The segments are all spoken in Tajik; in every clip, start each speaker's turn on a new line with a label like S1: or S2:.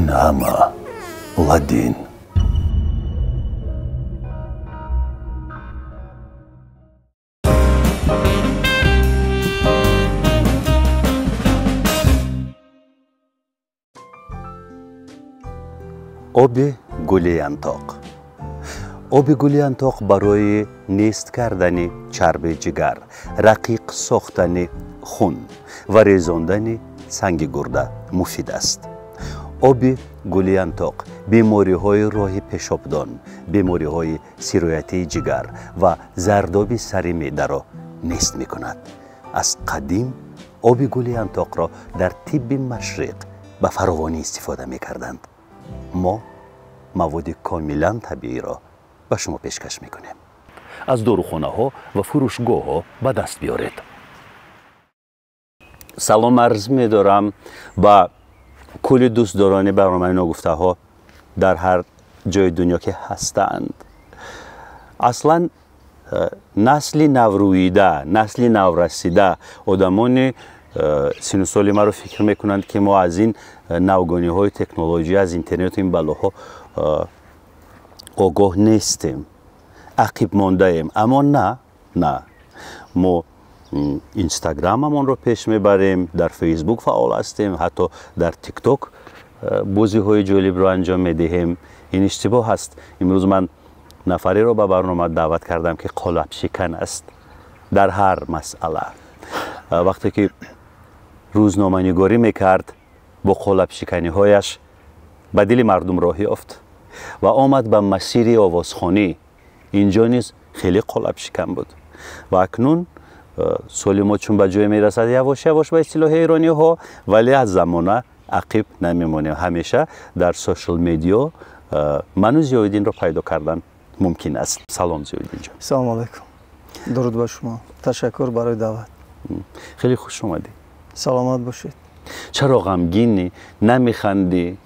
S1: Ин ҳама Ладин. Оби гули янтоқ. Оби гули янтоқ барои нест кардани чарби ҷигар, рақиқ сохтани хун ва резондани санги гурда муфид аст. Оби гули янтоқ бемориҳои роҳи пешобдон, бемориҳои сироятии ҷигар ва зардоби сари меъдаро нест мекунад. Аз қадим оби гули янтоқро дар тибби машриқ ба фаровонӣ истифода мекарданд. Мо маводи комилан табииро ба шумо пешкаш мекунем. Аз дорухонаҳо ва фурӯшгоҳҳо ба даст биёред. Салом арз медорам ба кулли дӯстдорони барномаи ногуфтаҳо дар ҳар ҷои дунё ки ҳастанд. Аслан насли наврӯида, насли наврасида, одамони сину соли маро фикр мекунанд, ки мо аз ин навгониҳои технология, аз интернету ин балоҳо огоҳ нестем, ақиб мондаем. Аммо на, мо инстаграмамонро пеш мебарем, дар фейсбук фаъол ҳастем, ҳатто дар тикток бозиҳои ҷолибро анҷом медиҳем. Ин иштибоҳ аст. Имрӯз ман нафареро ба барнома даъват кардам, ки қолабшикан аст дар ҳар масъала. Вақте ки рӯзноманигорӣ мекард, бо қолабшиканиҳояш ба дили мардум роҳ ёфт ва омад ба масири овозхонӣ. Инҷо низ хеле қолабшикан буд ва акнун соли мо чун ба ҷое мерасад, явош явош ба истилоҳи эрониҳо, вале аз замона ақиб намемонем. Ҳамеша дар сошал медиа ману Зиёиддинро пайдо кардан мумкин аст. Салом, Зиёиддинҷон.
S2: Салом алайкум, дуруд ба шумо, ташаккур барои даъват.
S1: Хеле хуш омадӣ.
S2: Саломат бошед.
S1: Чаро ғамгинӣ, намехандӣ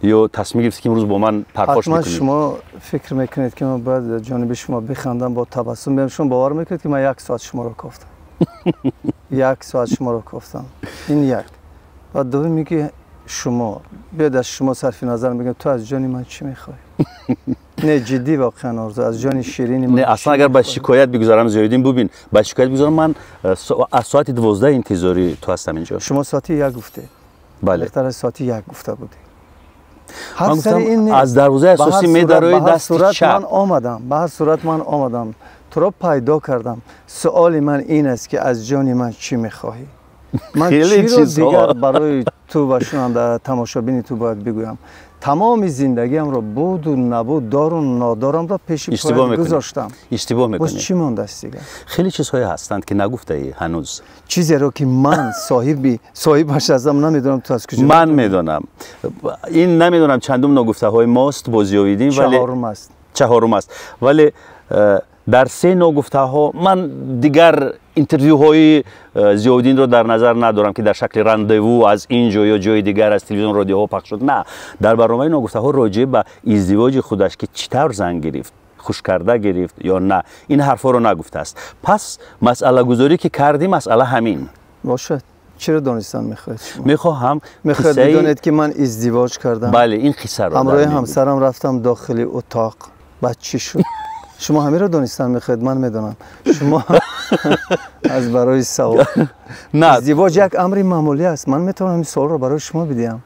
S1: ё тасмим гирифтӣ, ки имрӯз бо ман пархош
S2: ҳатман
S1: мекунӣ?
S2: Шумо фикр мекунед, ки ман бояд ҷониби шумо бихандам, бо табассум биям. Шумо бовар мекунед, ки ман як соат шуморо кофтам? Як соат шуморо кофтам. Ин як. Ва дуввум ин ки шумо биёд, аз шумо сарфи назар мегӯям, ту аз ҷони ман чӣ мехоҳӣ? Не, ҷиддӣ, воқеан, Орзу, аз ҷони ширини ман
S1: Не, аслан агар ба
S2: чӣ мехоҳӣ?
S1: шикоят бигузарам, Зиёиддин, бубин, ба шикоят бигузарам, ман аз соати 12 интизори ту ҳастам инҷо.
S2: Шумо соати 1 гуфтед.
S1: Бале.
S2: Беҳтар аст соати 1 гуфта будед.
S1: Ман
S2: Ҳарф сари
S1: гуфтам,
S2: ин нест.
S1: аз дарвозаи
S2: Ба ҳар
S1: асосӣ
S2: сурат-
S1: медарои,
S2: ба ҳар
S1: дасти
S2: сурат
S1: чап.
S2: ман омадам, ба ҳар сурат ман омадам, туро пайдо кардам. Суоли ман ин аст, ки аз ҷони ман чӣ мехоҳӣ? Ман
S1: Хеле
S2: чиро
S1: чизҳо.
S2: дигар барои ту ва шунанда тамошобини ту бояд бигӯям? Тамоми зиндагиамро, буду набуд, дору надорамро пеши
S1: Иштибоҳ
S2: поят
S1: мекунӣ.
S2: гузоштам.
S1: Иштибоҳ
S2: Боз
S1: мекунӣ.
S2: чӣ мондааст дигар?
S1: Хеле чизҳое ҳастанд, ки нагуфтаӣ ҳанӯз.
S2: Чизеро, ки ман соҳибаш ҳастам, намедонам ту аз куҷо
S1: Ман
S2: медонӣ.
S1: медонам. Ин намедонам чандум ногуфтаҳои мост бо Зиёиддин, вале
S2: Чаҳорум аст.
S1: Чаҳорум аст, вале дар се ногуфтаҳо ман дигар интервюҳои Зиёиддинро дар назар надорам, ки дар шакли рандеву аз ин ҷо ё ҷои дигар аз телевизион, радиоҳо пахш шуд. На, дар барномаи ногуфтаҳо роҷеъ ба издивоҷи худаш, ки чӣ тавр зан гирифт, хушкарда гирифт ё на, ин ҳарфҳоро нагуфтааст. Пас масъалагузорӣ ки кардӣ, масъала ҳамин.
S2: Бошад, чиро донистан мехоҳед шумо?
S1: Мехоҳам
S2: Мехоҳед
S1: қиссаи
S2: бидонед, ки ман издивоҷ кардам?
S1: Бале, ин қиссаро
S2: ҳамроҳи
S1: дар мебинем.
S2: ҳамсарам рафтам дохили утоқ, баъд чӣ шуд? Шумо ҳаминро донистан мехоҳед? Ман медонам, шумо аз барои савол.
S1: На.
S2: Издивоҷ як амри маъмулӣ аст. Ман метавонам ин суолро барои шумо бидиҳам.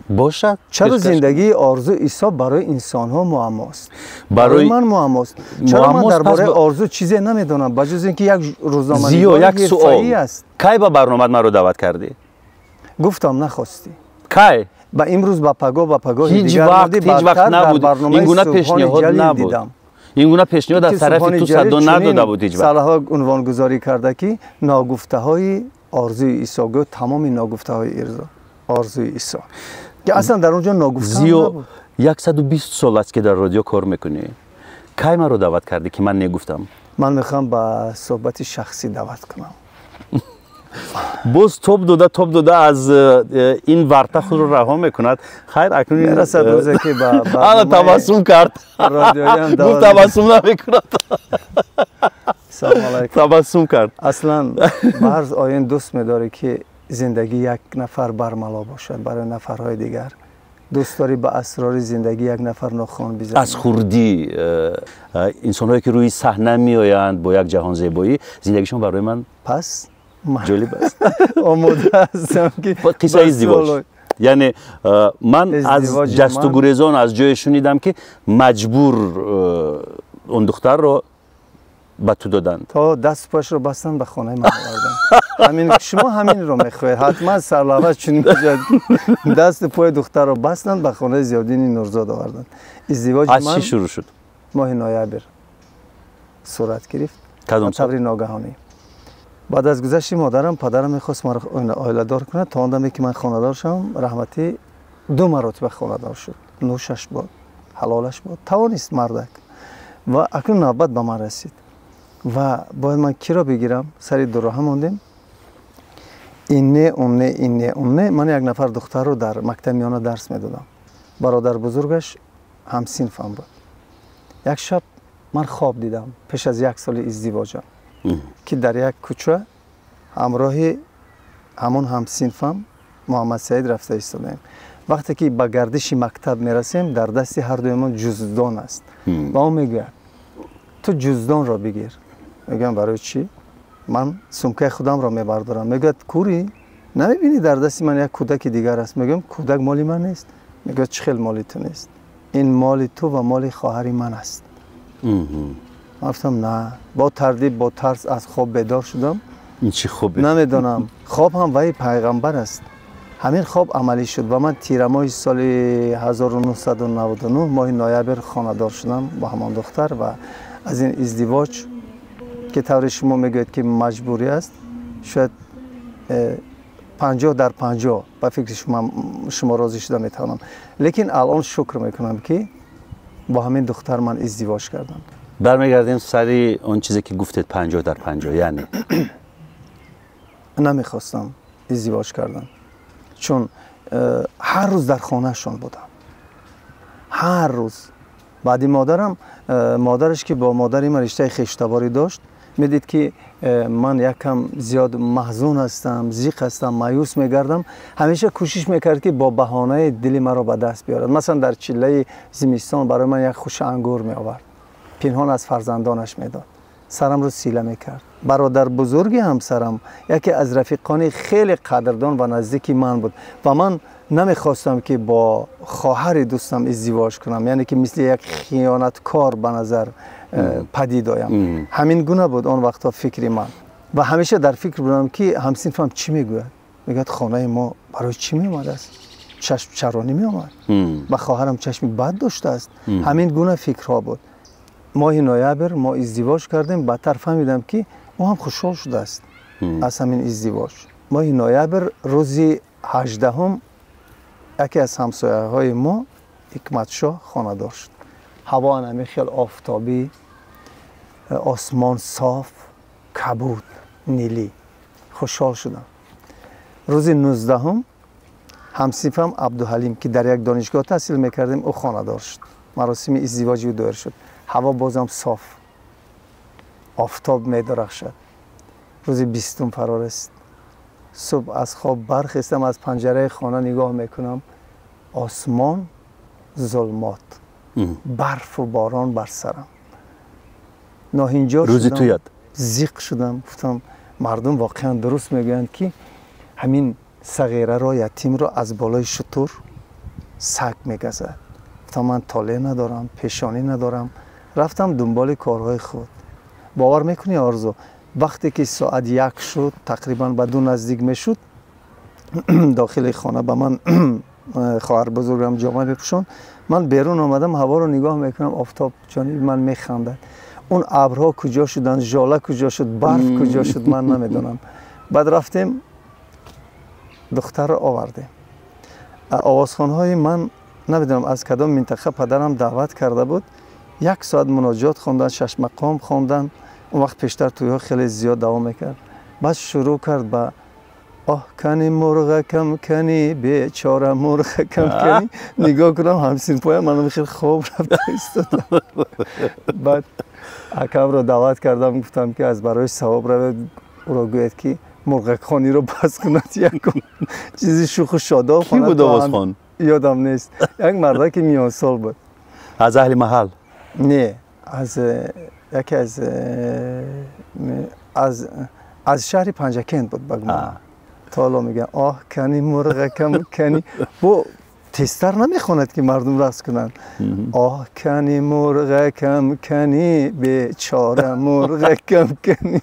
S1: Бошад,
S2: Чаро
S1: пешкаш.
S2: зиндагии Орзу Исо барои инсонҳо муаммост?
S1: Барои
S2: Барои ман муаммост. Чаро ман
S1: Муаммост,
S2: дар
S1: пас
S2: бораи Орзу чизе намедонам, ба ҷуз ин ки як
S1: Зиё,
S2: рӯзноманигори
S1: як суол.
S2: ҳирфаӣ аст?
S1: Кай ба барномаат маро даъват кардӣ?
S2: Гуфтам, нахостӣ.
S1: Кай?
S2: Ба имрӯз, ба паго, ба пагоҳи
S1: Ҳеҷ
S2: дигар
S1: вақт,
S2: модӣ,
S1: ҳеҷ вақт
S2: баъдтар дар
S1: набуд.
S2: барномаи
S1: Ин гуна
S2: Субҳони
S1: пешниҳод
S2: Ҷалил
S1: набуд.
S2: дидам.
S1: Ин гуна пешниҳод аз
S2: Ки
S1: тарафи
S2: Субҳони
S1: ту
S2: Ҷалил
S1: садо
S2: чунин
S1: надода буд ҳеҷ вақт.
S2: сарлавҳа унвонгузорӣ карда, ки ногуфтаҳои Орзуи Исо, гӯ тамоми ногуфтаҳои Орзуи Исо, ки аслан дар он ҷо ногуфта
S1: Зиё,
S2: набуд.
S1: 120 сол аст, ки дар радио кор мекунӣ. Кай маро даъват кардӣ, ки ман негуфтам?
S2: Ман мехоҳам ба суҳбати шахсӣ даъват кунам.
S1: Боз тоб дода, тоб дода аз ин варта худро раҳо мекунад. Хайр, акнун
S2: Мерасад рӯзе, ки ба
S1: ана
S2: барномаи
S1: табассум кард.
S2: радиоиам
S1: Гуфт,
S2: даъват
S1: табассум намекунад.
S2: Салом алайкум.
S1: Табассум кард.
S2: Аслан ба ҳар оин дӯст медорӣ, ки зиндагӣ як нафар бармало бошад, барои нафарҳои дигар Дӯст дорӣ ба асрори зиндагӣ як нафар нохон бизанӣ.
S1: Аз хурдӣ инсонҳое ки рӯи саҳна меоянд бо як ҷаҳонзебоӣ, зиндагишон барои ман
S2: пас
S1: ҷолиб аст.
S2: Омода ҳастам ки
S1: қиссаи издивоҷ. Яъне ман аз ҷасту гурезон аз ҷое шунидам ки маҷбур он духтарро ба ту доданд.
S2: То дасту пояшро бастанд, ба хонаи ман оварданд. Ҳамин шумо ҳаминро мехоҳед. Ҳатман сарлавҳа чунин мешавад. Дасту пои духтарро бастанд, ба хонаи Зиёддини Нурзод оварданд. Издивоҷи ман
S1: аз чӣ шурӯъ шуд?
S2: Моҳи ноябр сурат гирифт.
S1: Кадом сол?
S2: Таври ногаҳонӣ. Баъд аз гузашти модарам, падарам мехост маро оиладор кунад. То он даме ки ман хонадор шавам, раҳматӣ 2 маротиба хонадор шуд. Нӯшаш буд, ҳалолаш буд, тавонист мардак. Ва акнун навбат ба ман расид. Ва бояд ман киро бигирам? Сари дуроҳа мондем. Ин не, он не, ин не, он не. Ман як нафар духтарро дар мактаби миёна дарс медодам. Бародар бузургаш ҳамсинфам буд. Як шаб ман хоб дидам пеш аз 1 соли издивоҷам, ки дар як кӯча ҳамроҳи ҳамон ҳамсинфам Муҳаммад Саид рафта истодаем. Вақте ки ба гардиши мактаб мерасем, дар дасти ҳар дуямон ҷуздон аст. Ва ӯ мегӯяд: ту ҷуздонро бигир. Мегӯям: барои чӣ? Ман сумкаи худамро мебардорам. Мегӯяд: кӯрӣ? Намебинӣ дар дасти ман як кӯдаки дигар аст? Мегӯям: кӯдак моли ман нест. Мегӯяд: чӣ хел моли ту нест? Ин моли ту ва моли хоҳари ман аст. Ман гуфтам: на. Бо тардид, бо тарс аз хоб бедор шудам.
S1: Ин чӣ хобе?
S2: Намедонам. Хоб ҳам ваи пайғамбар аст. Ҳамин хоб амалӣ шуд ва ман тирамоҳи соли 1999 моҳи ноябр хонадор шудам бо ҳамон духтар. Ва аз ин издивоҷ ки тавре шумо мегӯед ки маҷбурӣ аст, шояд 50/50 ба фикри шумо розӣ шуда метавонам. Лекин алон шукр мекунам ки бо ҳамин духтар ман издивоҷ кардам.
S1: Бармегардем сари он чизе ки гуфтед 50/50, яъне
S2: намехостам издивоҷ кардан, чун ҳар рӯз дар хонаашон будам. Ҳар рӯз. Баъди модарам, модараш ки бо модари ман риштаи хештаборӣ дошт, медид ки ман якам зиёд маҳзун ҳастам, зиқ ҳастам, маъюс мегардам. Ҳамеша кӯшиш мекард ки бо баҳонаи дили маро ба даст биёрад. Масалан, дар чиллаи зимистон барои ман як хуша ангур меовард, пинҳон аз фарзандонаш медод, сарамро сила мекард. Бародар бузурги ҳамсарам яке аз рафиқони хеле қадрдон ва наздики ман буд ва ман намехостам ки бо хоҳари дӯстам издивоҷ кунам, яъне ки мисли як хиёнаткор ба назар падид оям. Ҳамин гуна буд он вақтҳо фикри ман. Ва ҳамеша дар фикр будам ки ҳамсинфам чӣ мегӯяд. Мегӯяд: хонаи мо барои чӣ меомадааст? Чашмчаронӣ меомад, ба хоҳарам чашми бад доштааст. Ҳамин гуна фикрҳо буд. Моҳи ноябр мо издивоҷ кардем. Баъдтар фаҳмидам ки ӯ ҳам хушҳол шудааст аз ҳамин издивоҷ. Моҳи ноябр рӯзи 18 яке аз ҳамсояҳои мо Ҳикматшоҳ хонадор шуд. Ҳаво ҳамин хел офтобӣ, осмон соф, кабуд, нилӣ. Хушҳол шудам. Рӯзи 19 ҳамсинфам Абдуҳалим ки дар як донишгоҳ таҳсил мекардем, ӯ хонадор шуд. Маросими издивоҷи ӯ доир шуд. Ҳаво бозам соф, офтоб медурахшад. Рӯзи 20 фаро расид. Субҳ аз хоб бархестам, аз панҷараи хона нигоҳ мекунам, осмон зулмот, барфу борон бар сарам. Ноҳинҷор шудам, зиқ шудам. Гуфтам: мардум воқеан дуруст мегӯянд ки ҳамин сағираро, ятимро аз болои шутур саг мегазад. Гуфтам: ман толеъ надорам, пешонӣ надорам. Рафтам дунболи корҳои худ. Бовар мекунӣ Орзу, вақте ки соат 1 шуд, тақрибан ба 2 наздик мешуд, дохили хона ба ман хоҳар бузургам ҷома мепӯшонд. Ман берун омадам, ҳаворо нигоҳ мекунам, офтоб ҷониби ман механдад. Он абрҳо куҷо шуданд, жола куҷо шуд, барф куҷо шуд, ман намедонам. Баъд рафтем, духтарро овардем. Овозхонҳои ман намедонам аз кадом минтақа падарам даъват карда буд. 1 соат муноҷот хондан, 6 мақом хондан. Он вақт пештар тӯйҳо хеле зиёд давом мекард. Баъд шурӯъ кард ба оҳ кани мурғакам кани бечора мурғакам кани. Нигоҳ кунам, ҳамсинфоям манам хеле хоб рафта истодам. Баъд акамро даъват кардам, гуфтам ки аз барои савоб равед, ӯро гӯяд ки мурғакхониро бас кунад, якум чизи шӯху шодоб
S1: хонад. Ки буд овозхон?
S2: Ёдам нест. Як мардаки миёнсол буд.
S1: Аз аҳли маҳал?
S2: Не, аз яке аз шаҳри Панҷакент буд, ба гумонам. То ҳоло мегӯям, оҳ кани мурғакам кани. Бо тезтар намехонад, ки мардум рақс кунанд. Оҳ кани мурғакам кани, бечора мурғакам кани.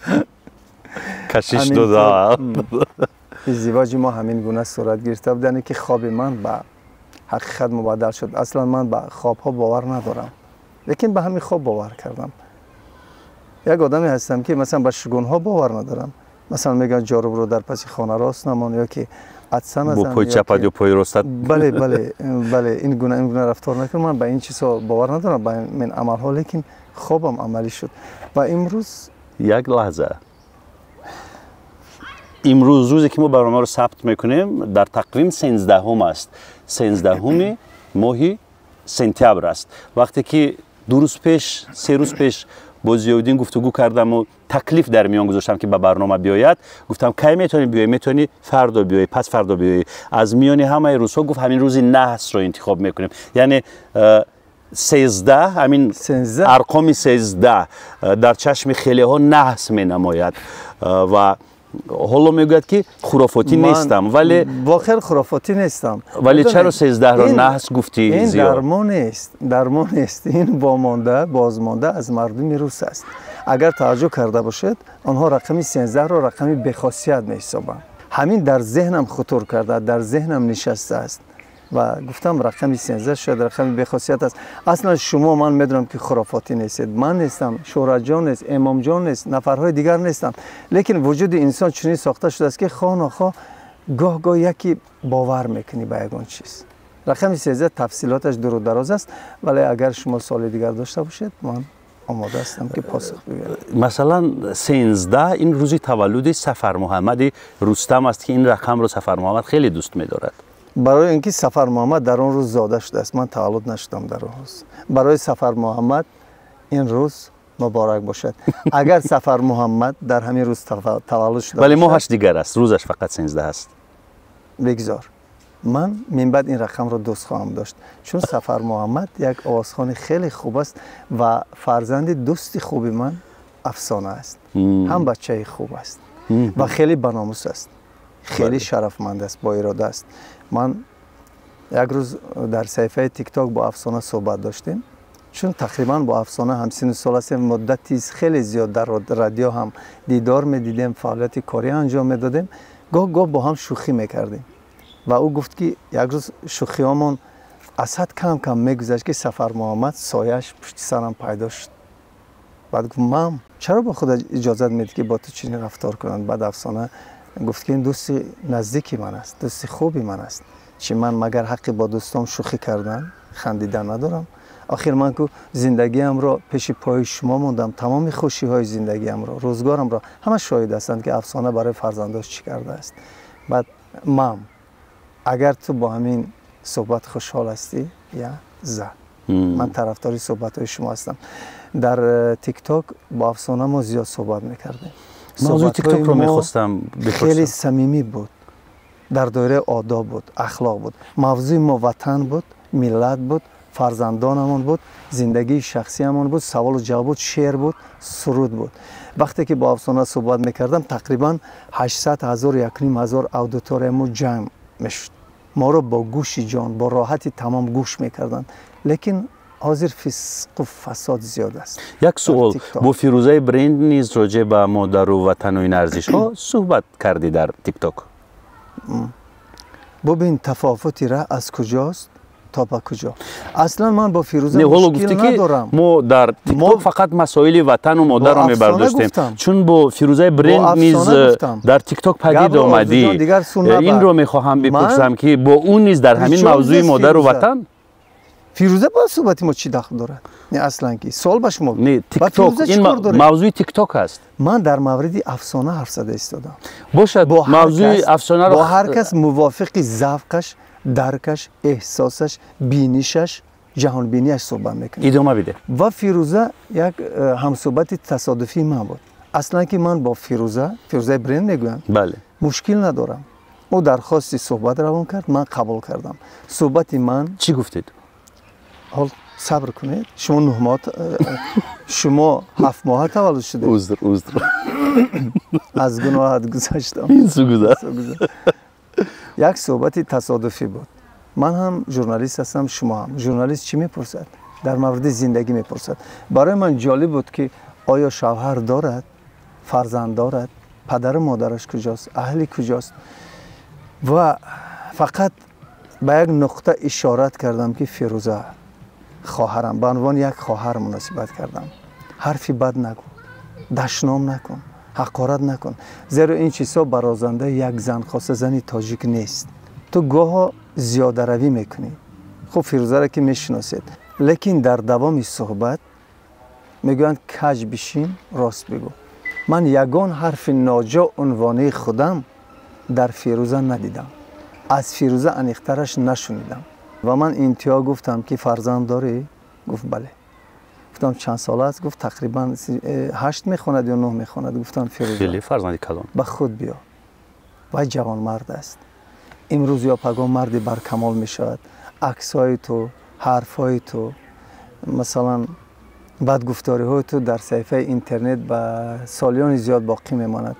S1: Кашиш дода.
S2: Издивоҷи мо ҳамин гуна сурат гирифта буд, яъне ки хоби ман ба ҳақиқат мубаддал шуд. Аслан ман ба хобҳо бовар надорам, лекин ба ҳамин хоб бовар кардам. Як одаме ҳастам, ки масалан ба шугунҳо бовар надорам. Масалан мегӯянд, ҷорубро дар паси хона рост намон ё ки атса назан.
S1: Бо пои чапат ё пои ростат.
S2: Бале, бале, бале, ин гуна рафтор накун. Ман ба ин чизҳо бовар надорам, ба ин амалҳо, лекин хобам амалӣ шуд. Ва имрӯз
S1: як лаҳза. Имрӯз, рӯзе ки мо барномаро сабт мекунем, дар тақвим 13-ум аст. 13-уми моҳи сентябр аст. Вақте ки 2 рӯз пеш, 3 рӯз пеш бо Зиёвиддин гуфтугӯ кардаму таклиф дар миён гузоштам, ки ба барнома биёяд, гуфтам, кай метавонӣ биёӣ? Метавонӣ фардо биёӣ, пас фардо биёӣ. Аз миёни ҳамаи рӯзҳо гуфт, ҳамин рӯзи наҳсро интихоб мекунем. Яъне 13, ҳамин арқоми 13 дар чашми хелеҳо наҳс менамояд. Ва ҳоло мегӯяд, ки хурофотӣ нестам, вале
S2: воқеан хурофотӣ нестам.
S1: Вале чаро 13-ро наҳс гуфтӣ?
S2: Ин дармон нест, дармон нест. Ин бомонда, бозмонда аз мардуми рус аст. Агар таваҷҷӯҳ карда бошед, онҳо рақами 13-ро рақами бехосият меҳисобанд. Ҳамин дар зеҳнам хутур карда, дар зеҳнам нишастааст ва гуфтам, рақами 13 шояд рақами бехосият аст. Аслан шумо, ман медонам, ки хурофотӣ нестед. Ман нестам, Шӯҳратҷон нест, Эмомҷон нест, нафарҳои дигар нестанд. Лекин вуҷуди инсон чунин сохта шудааст, ки хоҳ нохоҳ гоҳ-гоҳ яке бовар мекунӣ ба ягон чиз. Рақами 13 тафсилоташ дуру дароз аст, вале агар шумо суоли дигар дошта бошед, ман омода ҳастам, ки посух бигӯям.
S1: Масалан, 13 ин рӯзи таваллуди Сафармуҳаммади Рустам аст, ки ин рақамро Сафармуҳаммад хеле дӯст медорад.
S2: Барои ин ки Сафармуҳаммад дар он рӯз зода шудааст, ман таваллуд нашудам дар он рӯз. Барои Сафармуҳаммад ин рӯз муборак бошад. Агар Сафармуҳаммад дар ҳамин рӯз таваллуд шуда,
S1: вале моҳаш дигар аст, рӯзаш фақат 13 аст.
S2: Бигзор. Ман минбаъд ин рақамро дӯст хоҳам дошт, чун Сафармуҳаммад як овозхони хеле хуб аст ва фарзанди дӯсти хуби ман Афсона аст. Ҳам бачаи хуб аст ва хеле баномус аст, хеле шарафманд аст, боирода аст. Ман як рӯз дар саҳифаи Тикток бо Афсона суҳбат доштем, чун тақрибан бо Афсона ҳамсину сол ҳастем, муддати хеле зиёд дар радио ҳам дидор медидем, фаъолияти корӣ анҷом медодем, гоҳ-гоҳ бо ҳам шӯхӣ мекардем. Ва ӯ гуфт, ки як рӯз шӯхиҳомон аз ҳад кам-кам мегузашт, ки Сафармуҳаммад сояаш пушти сарам пайдо шуд. Баъд гуфт, мам, чаро ба худ иҷозат медиҳӣ, ки бо ту чунин рафтор кунанд? Баъд Афсона гуфт, ки ин дӯсти наздики ман аст, дӯсти хуби ман аст. Чи ман магар ҳаққи бо дӯстом шӯхӣ кардан, хандидан надорам? Охир ман ку зиндагиамро пеши пои шумо мондам, тамоми хушиҳои зиндагиамро, рӯзгорамро. Ҳама шоҳид ҳастанд, ки Афсона барои фарзандош чӣ кардааст. Баъд, мам, агар ту бо ҳамин суҳбат хушҳол ҳастӣ, я за. Ман тарафдори суҳбатҳои шумо ҳастам. Дар Тикток бо Афсона мо зиёд суҳбат мекардем.
S1: Мавзӯи Тиктокро мехостам бипурсам.
S2: Хеле самимӣ буд, дар доираи одоб буд, ахлоқ буд. Мавзӯи мо ватан буд, миллат буд, фарзандонамон буд, зиндагии шахсиямон буд, саволу ҷавоб буд, шеър буд, суруд буд. Вақте ки бо Афсона суҳбат мекардам, тақрибан 800 ҳазор, 1,5 ҳазор аудитория мо ҷамъ мешуд. Моро бо гӯши ҷон, бо роҳати тамом гӯш мекарданд. Лекин ҳозир фисқу фасод зиёд аст.
S1: Як суол, бо Фирӯзаи Бренд низ роҷеъ ба модару ватану ин арзишҳо суҳбат кардӣ дар Тикток.
S2: Бубин, тафовути раҳ аз куҷост то ба куҷо. Аслан ман бо Фирӯза
S1: Не, ҳоло
S2: мушкил
S1: гуфтӣ, ки
S2: надорам.
S1: мо дар Тикток фақат масоили ватану модарро
S2: Бо Афсона
S1: мебардоштем.
S2: гуфтам.
S1: Чун бо Фирӯзаи Бренд
S2: Бо
S1: низ
S2: Афсона гуфтам.
S1: дар Тикток падид
S2: Гапро
S1: омадӣ.
S2: Орзуҷон дигар су набар.
S1: Инро мехоҳам бипурсам, ки бо ӯ низ дар ҳамин
S2: Причём
S1: мавзӯи
S2: здесь
S1: модару
S2: Фирӯза?
S1: ватан?
S2: Фирӯза бо суҳбати мо чӣ дахл дорад? Не, аслан ки суол ба шумо.
S1: Не,
S2: Ба
S1: Тикток,
S2: Фирӯза чӣ
S1: ин
S2: кор доред?
S1: мавзӯи Тикток аст.
S2: Ман дар мавриди Афсона ҳарф зада истодам.
S1: Бошад, мавзӯи Афсонаро
S2: Бо ҳар кас мувофиқи завқаш, даркаш, эҳсосаш, бинишаш, ҷаҳонбинияш суҳбат мекунад.
S1: Идома биде.
S2: Ва Фирӯза як ҳамсуҳбати тасодуфии ман буд. Аслан ки ман бо Фирӯза, Фирӯзаи Бренд мегӯям,
S1: Бале.
S2: мушкил надорам. Ӯ дархости суҳбат равон кард, ман қабул кардам. Суҳбати ман
S1: чӣ гуфтед?
S2: Ҳол сабр кунед. Шумо 9 моҳ, шумо 7 моҳа таваллуд шудед.
S1: Узр, узр.
S2: Аз гуноҳат гузаштам.
S1: Ин су гузашт.
S2: Як суҳбати тасодуфӣ буд. Ман ҳам журналист ҳастам, шумо ҳам. Журналист чӣ мепурсад? Дар мавриди зиндагӣ мепурсад. Барои ман ҷолиб буд, ки оё шавҳар дорад, фарзанд дорад, падару модараш куҷост, аҳли куҷост. Ва фақат ба як нуқта ишорат кардам, ки Фирӯза хоҳарам, ба унвони як хоҳар муносибат кардам. Ҳарфи бад нагӯ, дашном накун, ҳақорат накун, зеро ин чизҳо барозандаи як зан, хоса зани тоҷик нест. Ту гоҳо зиёдаравӣ мекунӣ. Хуб, Фирӯзаро ки мешиносед, лекин дар давоми суҳбат мегӯянд каҷ бишин, рост бигӯ. Ман ягон ҳарфи ноҷо унвонии худам дар Фирӯза надидам, аз Фирӯза аниқтараш нашунидам. Ва ман интиҳо гуфтам, ки фарзанд дорӣ? Гуфт бале. Гуфтам чанд сола аст? Гуфт тақрибан 8 мехонад ё 9 мехонад. Гуфтам Фирӯза,
S1: хеле фарзанди калон,
S2: ба худ биё, вай ҷавонмард аст, имрӯз ё пагоҳ марди баркамол мешавад. Аксҳои ту, ҳарфҳои ту, масалан бадгуфториҳои ту дар саҳифаи интернет ба солиёни зиёд боқӣ мемонад.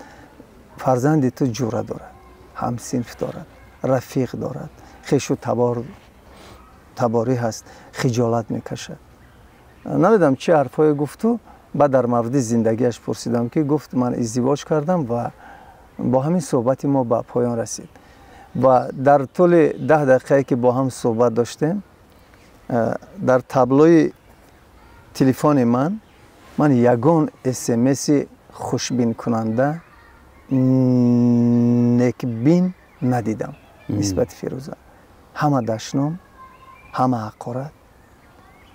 S2: Фарзанди ту ҷура дорад, ҳамсинф дорад, рафиқ дорад, хешу таборӣ ҳаст, хиҷолат мекашад. Намедонам чӣ ҳарфҳое гуфту. Баъд дар мавриди зиндагиаш пурсидам, ки гуфт ман издивоҷ кардам ва бо ҳамин суҳбати мо ба поён расид. Ва дар тӯли 10 дақиқае ки бо ҳам суҳбат доштем, дар таблои телефони ман ягон смси хушбинкунанда, некбин надидам нисбати Фирӯза. Ҳама дашном, ҳама ҳақорат.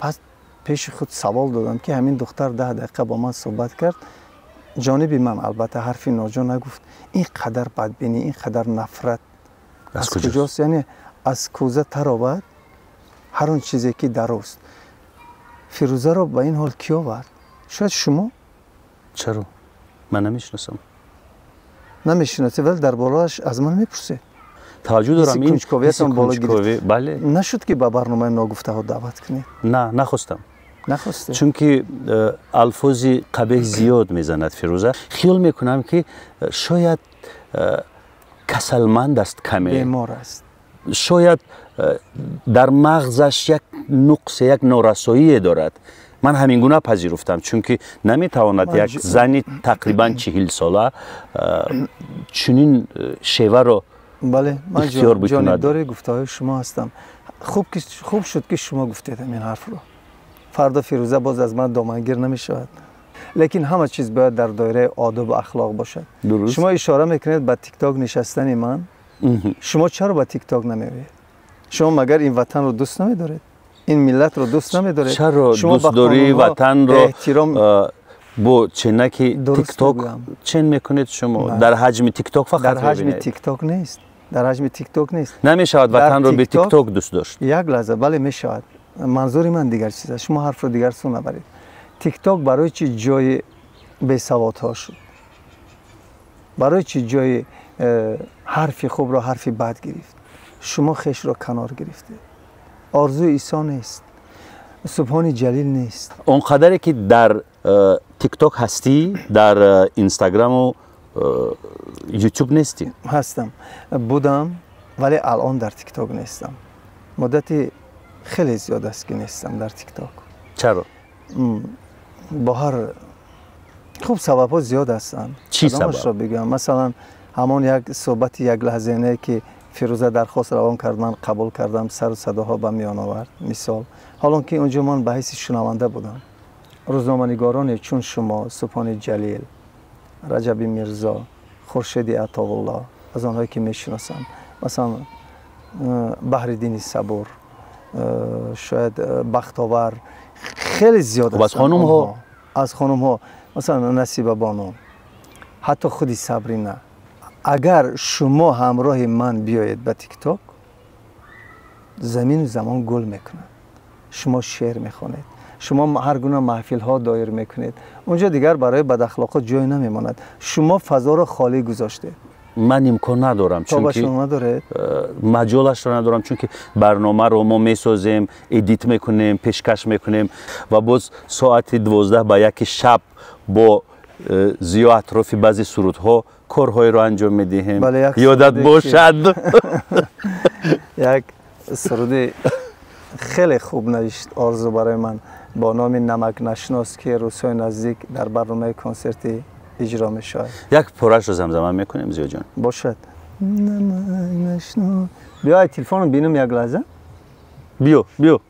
S2: Пас пеши худ савол додам, ки ҳамин духтар 10 дақиқа бо ман суҳбат кард, ҷониби ман албатта ҳарфи ноҷо нагуфт. Ин қадар бадбинӣ, ин қадар нафрат аз куҷост? Яъне аз кӯза таровад ҳар он чизе ки дарост. Фирӯзаро ба ин ҳол кӣ овард? Шояд шумо?
S1: Чаро? Ман намешиносам.
S2: Намешиносед, вале дар борааш аз ман мепурсед.
S1: Таваҷҷӯҳ дорам, ин
S2: кунҷковиятон боло гирифт.
S1: Бале.
S2: Нашуд ки ба барномаи ногуфтаҳо даъват кунед?
S1: На, нахостам.
S2: Нахостед?
S1: Чунки алфози қабеҳ зиёд мезанад Фирӯза. Хиёл мекунам, ки шояд касалманд аст каме.
S2: Бемор аст.
S1: Шояд дар мағзаш як нуқсе, як норасоие дорад. Ман ҳамин гуна пазируфтам, чунки наметавонад як зани тақрибан 40 сола чунин шеваро
S2: бале, ман
S1: ихтиёр бикунад.
S2: Ҷонибдори гуфтаҳои шумо ҳастам. Хуб шуд, ки шумо гуфтед ҳамин ҳарфро. Фардо Фирӯза боз аз ман домангир намешавад. Лекин ҳама чиз бояд дар доираи одобу ахлоқ бошад. Шумо ишора мекунед ба тикток нишастани ман. Шумо чаро ба тикток намеоед? Шумо магар ин ватанро дӯст намедоред? Ин миллатро дӯст намедоред?
S1: Чаро дӯстдории ватанро бо ченаки тикток чен мекунед шумо? Дар ҳаҷми тикток фақат
S2: дар ҳаҷми тикток нест. Дар ҳаҷми тикток нест.
S1: Намешавад ватанро бе тикток дӯст дошт.
S2: Як лаҳза, бале мешавад. Манзури ман дигар чиз аст. Шумо ҳарфро дигар сӯ набаред. Тикток барои чӣ ҷои бесаводҳо шуд? Барои чӣ ҷои ҳарфи хубро ҳарфи бад гирифт? Шумо хешро канор гирифтед. Орзуи Исо нест, Субҳони Ҷалил нест.
S1: Он қадаре ки дар тикток ҳастӣ, дар инстаграму ютуб нестӣ?
S2: Ҳастам, будам, вале алон дар тикток нестам. Муддати хеле зиёд аст, ки нестам дар тикток.
S1: Чаро?
S2: Бо ҳар хуб сабабҳо зиёд ҳастанд.
S1: Чӣ сабаб?
S2: Бигӯям, масалан ҳамон як суҳбати яклаҳзанае, ки Фирӯза дархост равон кард, ман қабул кардам, сару садоҳо ба миён овард. Мисол, ҳолон ки онҷо ман ба ҳайси шунаванда будам. Рӯзноманигороне чун шумо, Субҳони Ҷалил, Раҷаби Мирзо, Хуршеди Атоулло, аз онҳое ки мешиносам, масалан Баҳриддини Сабур, шояд Бахтовар, хеле зиёд
S1: аз хонумҳо,
S2: аз хонумҳо, масалан Насиба Бону, ҳатто худи Сабрина. Агар шумо ҳамроҳи ман биёед ба тикток, замину замон гул мекунад. Шумо шеър мехонед, шумо ҳар гуна маҳфилҳо доир мекунед. Онҷо дигар барои бадахлоқот ҷой намемонад. Шумо фазоро холӣ гузоштед.
S1: Ман имкон надорам, чунки маҷолашро надорам, чунки барномаро мо месозем, edit мекунем, пешкаш мекунем ва боз соати 12 ба 1 шаб бо Зиё атрофи баъзе сурудҳо корҳоеро анҷом медиҳем. Ёдат бошад.
S2: Як суруди хеле хуб навишт Орзу барои ман бо номи Намакнашинос, ки рӯзҳои наздик дар барномаи консертӣ иҷро мешавад.
S1: Як порашро замзама мекунем, Зиёҷон.
S2: Бошад. Намакнашинос. Биё ай телефонро бинам як лаҳза.
S1: Биё, биё.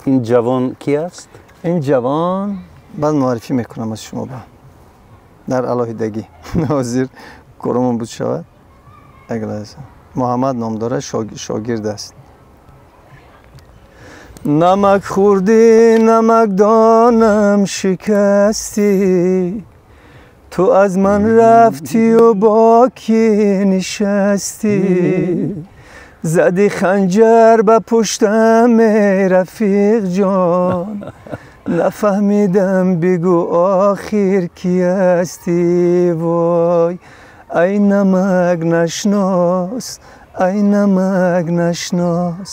S1: Ин ҷавон ки аст?
S2: Ин ҷавон баъд муаррифӣ мекунам аз шумо ба дар алоҳидагӣ. Ҳозир коромон буд шавад. Як лаҳза. Муҳаммад ном дорад, шогирд аст. Намак хӯрдӣ, намакдонам шикастӣ, ту аз ман рафтию бо кӣ нишастӣ, задӣ ханҷар ба пуштам эй рафиқ ҷон, нафаҳмидам бигӯ охир кӣ ҳастӣ. Вой ай намакнашинос, ай намакнашинос,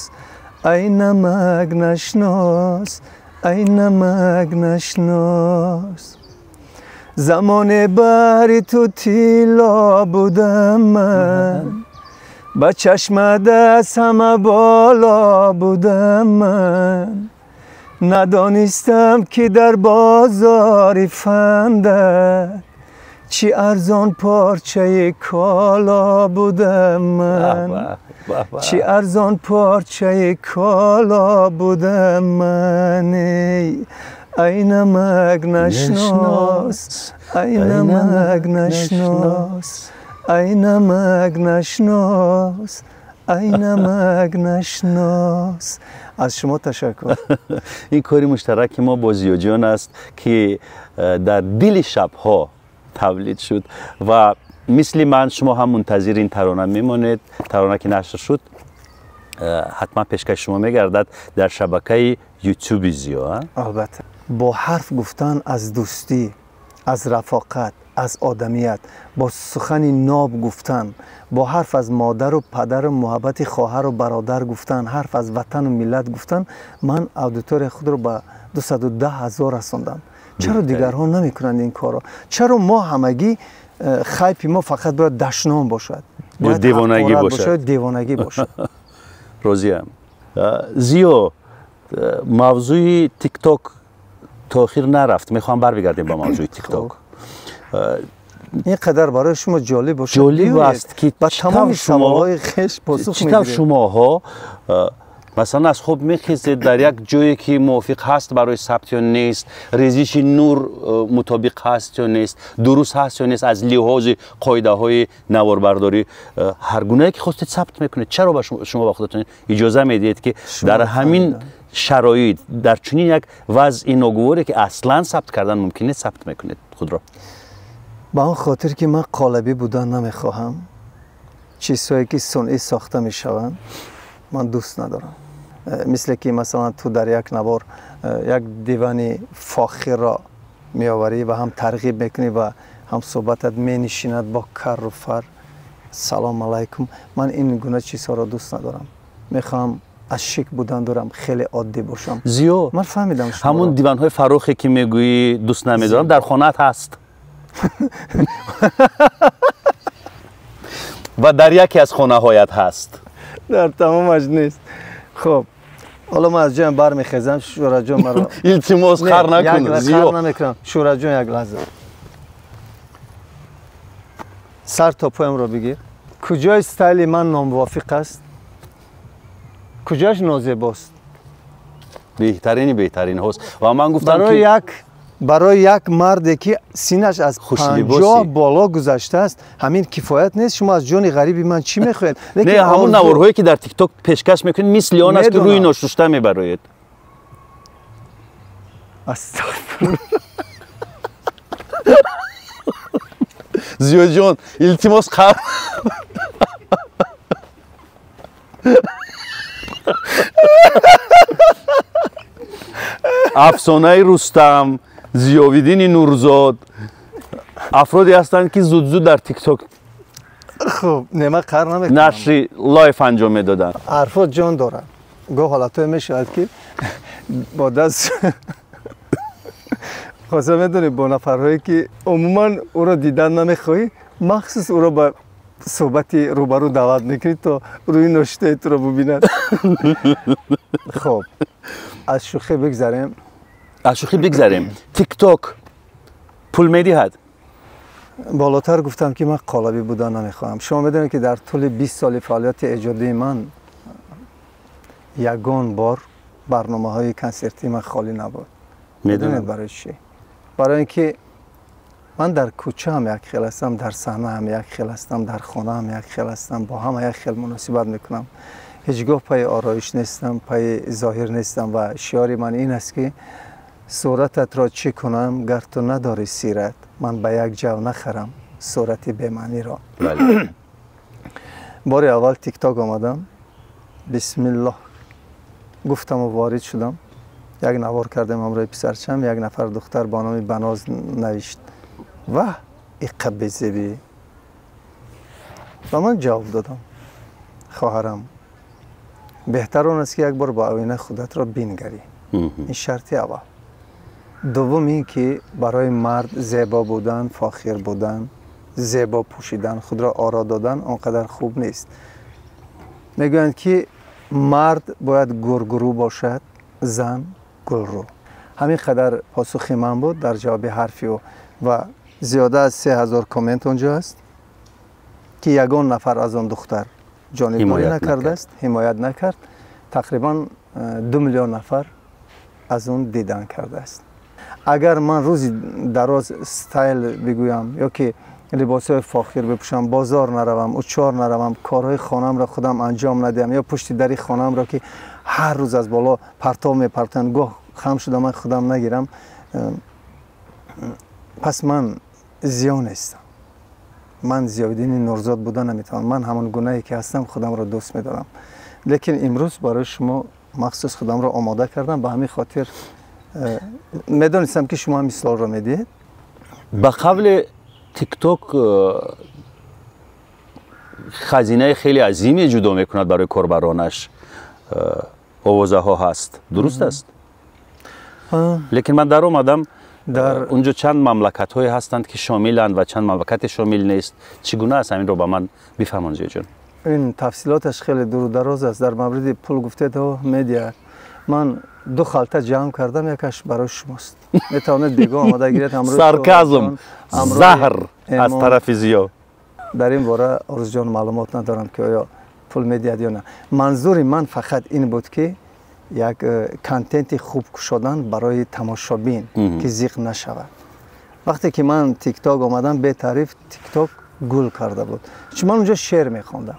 S2: ай намакнашинос, ай намакнашинос. Замоне баҳри ту тилло будам ман, ба чашмат аз ҳама боло будам ман, надонистам ки дар бозори фандат чӣ арзон порчаи коло будам ман, чӣ арзон порчаи коло будам ман. Ай намакнашинос, ай намакнашинос, ай намакнашинос, ай намакнашинос. Аз шумо ташаккур.
S1: Ин кори муштараки мо бо Зиёҷон аст, ки дар дили шабҳо тавлид шуд ва мисли ман шумо ҳам мунтазири ин тарона мемонед. Тарона ки нашр шуд, ҳатман пешкаши шумо мегардад дар шабакаи ютуби Зиё.
S2: Албатта. Бо ҳарф гуфтан аз дӯстӣ, аз рафоқат, аз одамият, бо сухани ноб гуфтан, бо ҳарф аз модару падару муҳаббати хоҳару бародар гуфтан, ҳарф аз ватану миллат гуфтан, ман аудиторияи худро ба 210 ҳазор расондам. Чаро дигарҳо намекунанд ин корро? Чаро мо ҳамагӣ хайпи мо фақат бояд дашном бошад,
S1: бояд девонагӣ бошад,
S2: девонагӣ бошад?
S1: Розиям. Зиё, мавзӯи тикток то охир нарафт. Мехоҳам барбигардем ба мавзӯи тикток.
S2: Ин қадар барои шумо ҷолиб бошад.
S1: Ҷолиб аст, ки
S2: ба тамоми саволҳои хеш посух
S1: чӣ тавр шумоҳо масалан аз хоб мехезед дар як ҷое ки мувофиқ ҳаст барои сабт ё нест, резиши нур мутобиқ ҳаст ё нест, дуруст ҳаст ё нест, аз лиҳози қоидаҳои наворбардорӣ ҳар гунае ки хостед сабт мекунед. Чаро шумо ба худатон иҷоза медиҳед, ки дар ҳамин шароит, дар чунин як вазъи ногуворе, ки аслан сабт кардан мумкин нест, сабт мекунед худро?
S2: Ба он хотир ки ман қолабӣ будан намехоҳам. Чизҳое ки сунъӣ сохта мешаванд ман дӯст надорам. Мисле ки масалан ту дар як навор як дивани фохирро меоварӣ ва ҳам тарғиб мекунӣ ва ҳам суҳбатат менишинад бо карру фар, салом алайкум. Ман ин гуна чизҳоро дӯст надорам. Мехоҳам аз шик будан дорам, хеле оддӣ бошам.
S1: Зиё,
S2: ман фаҳмидам шуморо.
S1: Ҳамон диванҳои фарохе ки мегӯӣ дӯст намедорам, дар хонаат ҳаст ва дар яке аз хонаҳоят ҳаст.
S2: Дар тамомаш нест. Хуб, ҳоло ман аз ҷоям бармехезам, Шӯраҷон маро
S1: илтимос хар накун.
S2: Зиё, хар намекунам. Шӯраҷон, як лаҳза сар то поямро бигир. Куҷои стайли ман номувофиқ аст? Куҷояш нозебост?
S1: Беҳтарини беҳтаринҳост. Ва ман гуфтам ки
S2: барои як марде ки синаш аз 50 боло гузаштааст, ҳамин кифоят нест. Шумо аз ҷони ғариби ман чӣ мехоҳед?
S1: Не, ҳамон наворҳое ки дар тикток пешкаш мекунед, мисли он аст ки рӯи ношушта мебароед.
S2: Астағфируллоҳ.
S1: Зиёҷон, илтимос қабл афсонаи Рустам, Зиёвиддини Нурзод, Афроде ҳастанд, ки зуд-зуд дар ТикТок
S2: хуб, не, ман қаҳр намекунам.
S1: Нашри live анҷом медоданд.
S2: Ҳарфо ҷон дорад. Гоҳ ҳолатҳое мешавад, ки бо даст хоса медонӣ, бо нафарҳое, ки умуман ӯро дидан намехоҳӣ, махсус ӯро ба суҳбати рӯбарӯ даъват мекунӣ, то рӯи ношидаи туро бубинад. Хоб, аз шӯхӣ бигзарем.
S1: Аз шӯхӣ бигзарем. ТикТок пул медиҳад?
S2: Болотар гуфтам, ки ман қолабӣ будан намехоҳам. Шумо медонед, ки дар тӯли 20 соли фаъолияти эҷодии ман ягон бор барномаҳои консертии ман холӣ набуд. Медонед барои чӣ? Барои ин ки ман дар кӯча ҳам як хел ҳастам, дар саҳна ҳам як хел ҳастам, дар хона ҳам як хел ҳастам, бо ҳама як хел муносибат мекунам. Ҳеҷ гоҳ пайи ороиш нестам, пайи зоҳир нестам ва шиори ман ин аст, ки сурататро чӣ кунам, гар ту надорӣ сират, ман ба як ҷав нахарам сурати бемаъниро. Бори аввал ТикТок омадам, бисмиллоҳ гуфтаму ворид шудам. Як навор кардем ҳамроҳи писарчам. Як нафар духтар бо номи Баноз навишт: «Ваҳ, иққа безебӣ!» Ба ман ҷавоб додам: «Хоҳарам, беҳтар он аст, ки як бор ба оина худатро бингарӣ». Ин шарти аввал. Дуввум ин ки барои мард зебо будан, фохир будан, зебо пӯшидан, худро оро додан он қадар хуб нест. Мегӯянд, ки мард бояд гургрӯ бошад, зан гулрӯ. Ҳамин қадар посухи ман буд дар ҷавоби ҳарфи ӯ ва зиёда аз 3000 коммент онҷо аст, ки ягон нафар аз он духтар ҷонибдорӣ накардааст, ҳимоят накард. Тақрибан 2 миллион нафар аз он дидан кардааст. Агар ман рӯзи дароз стайл бигӯям ё ки либосҳои фохир бипӯшам, бозор наравам, учор наравам, корҳои хонаамро худам анҷом надиҳам ё пушти дари хонаамро, ки ҳар рӯз аз боло партов мепартоянд, гоҳ хам шуда ман худам нагирам, пас ман Зиё нестам. Ман Зиёиддини Нурзод буда наметавонам. Ман ҳамон гунае ки ҳастам, худамро дӯст медорам. Лекин имрӯз барои шумо махсус худамро омода кардам, ба ҳамин хотир медонистам, ки шумо ҳамин суолро медиҳед.
S1: Ба қавли ТикТок хазинаи хеле азиме ҷудо мекунад барои корбаронаш, овозаҳо ҳаст, дуруст аст? Лекин ман даромадам, дар унҷо чанд мамлакатҳое ҳастанд, ки шомиланд, ва чанд мамлакате шомил нест. Чӣ гуна аст, ҳаминро ба ман бифаҳмон, Зиёҷон.
S2: Ин тафсилоташ хеле дуру дароз аст. Дар мавриди пул гуфтед, медиҳад. Ман ду халта ҷамъ кардам, якаш барои шумост, метавонед бегоҳ омода гиред.
S1: Сарказм, заҳр аз тарафи Зиё.
S2: Дар ин бора, Орзуҷон, маълумот надорам, ки оё пул медиҳад ё на. Манзури ман фақат ин буд, ки як контенти хуб кушодан барои тамошобин, ки зиқ нашавад. Вақте ки ман ТикТок омадам, бетаъриф ТикТок гул карда буд, чун ман унҷо шеър мехондам,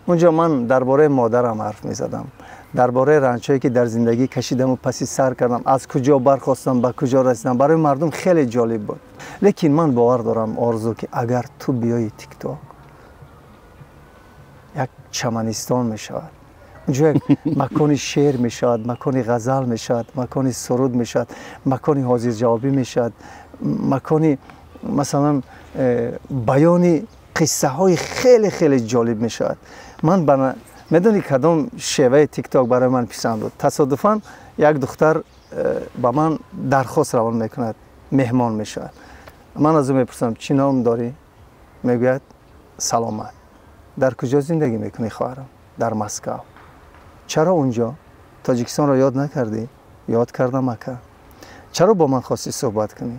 S2: унҷо ман дар бораи модарам ҳарф мезадам, дар бораи ранҷҳое, ки дар зиндагӣ кашидаму паси сар кардам, аз куҷо бархостам, ба куҷо расидам. Барои мардум хеле ҷолиб буд. Лекин ман бовар дорам, Орзу, ки агар ту биёи, ТикТок як чаманистон мешавад. Унҷо як макони шеър мешавад, макони ғазал мешавад, макони суруд мешавад, макони ҳозирҷавобӣ мешавад, макони, масалан, баёни қиссаҳои хеле хеле ҷолиб мешавад. Ман медонӣ, кадом шеваи ТикТок барои ман писанд буд? Тасодуфан як духтар ба ман дархост равон мекунад, меҳмон мешавад. Ман аз ӯ мепурсам: «Чӣ ном дорӣ?» Мегӯяд: «Саломат». «Дар куҷо зиндагӣ мекунӣ, хоҳарам?» «Дар Москав». «Чаро унҷо? Тоҷикистонро ёд накардӣ?» «Ёд кардам, ака». «Чаро бо ман хостӣ суҳбат кунӣ?»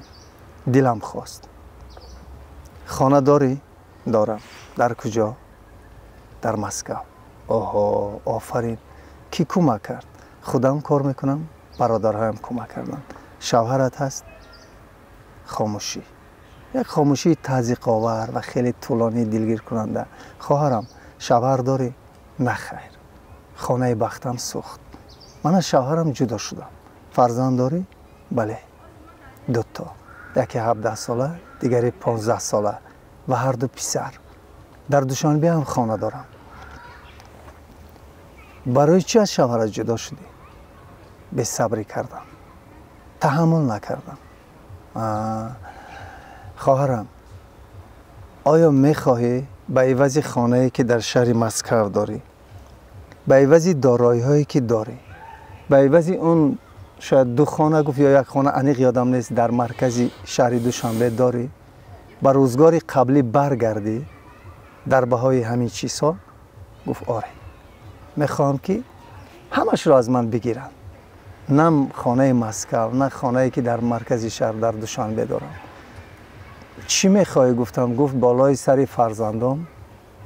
S2: «Дилам хост». «Хона дорӣ?» «Дорам». «Дар куҷо?» «Дар Москав». «Оҳо, офарин! Кӣ кӯмак кард?» «Худам кор мекунам, бародарҳоям кӯмак карданд». «Шавҳарат ҳаст?» Хомӯшӣ, як хомӯшии тазйиқовар ва хеле тӯлонии дилгиркунанда. «Хоҳарам, шавҳар дорӣ?» «На хайр, хонаи бахтам сӯхт, ман аз шавҳарам ҷудо шудам». «Фарзанд дорӣ?» «Бале, дуто, яке 17-сола, дигаре 15-сола ва ҳарду писар. Дар Душанбе ҳам хона дорам». «Барои чӣ аз шавҳарат ҷудо шудӣ?» «Бесабрӣ кардам, таҳаммул накардам». «Хоҳарам, Оё мехоҳӣ ба ивази хонае, ки дар шаҳри Москав дорӣ, ба ивази дороиҳое, ки дорӣ, ба ивази он шояд ду хона гуфт ё як хона, аниқ ёдам нест, дар маркази шаҳри Душанбе дорӣ, ба рӯзгори қаблӣ баргардӣ дар баҳои ҳамин чизҳо? Гуфт: оре, мехоҳам, ки ҳамашро аз ман бигиранд, на хонаи Москав, на хонае, ки дар маркази шаҳр, дар Душанбе дорам. Чӣ мехоҳӣ, гуфтам. Гуфт: болои сари фарзандом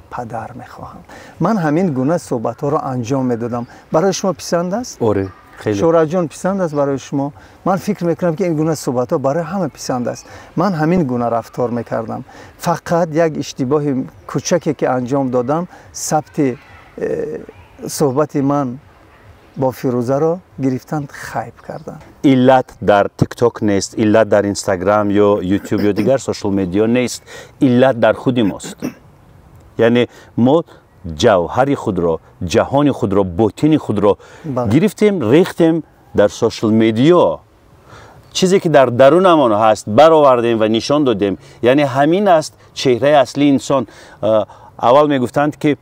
S2: падар мехоҳам. Ман ҳамин гуна суҳбатҳоро анҷом медодам. Барои шумо писанд аст?
S1: Оре, хеле.
S2: Шӯҳратҷон, писанд аст барои шумо? Ман фикр мекунам, ки ин гуна суҳбатҳо барои ҳама писанд аст. Ман ҳамин гуна рафтор мекардам. Фақат як иштибоҳи кучаке, ки анҷом додам, сабти суҳбати ман бо Фирӯзаро гирифтанд, хайп карданд.
S1: Иллат дар Тикток нест, иллат дар Инстаграм ё Ютуб ё дигар social media нест, иллат дар худи мост. Яъне мо ҷавҳари худро, ҷаҳони худро, ботини худро гирифтем, рехтем дар social media. Чизе, ки дар дарунамон ҳаст, баровардем ва нишон додем. Яъне ҳамин аст чеҳраи аслии инсон. Аввал мегуфтанд, ки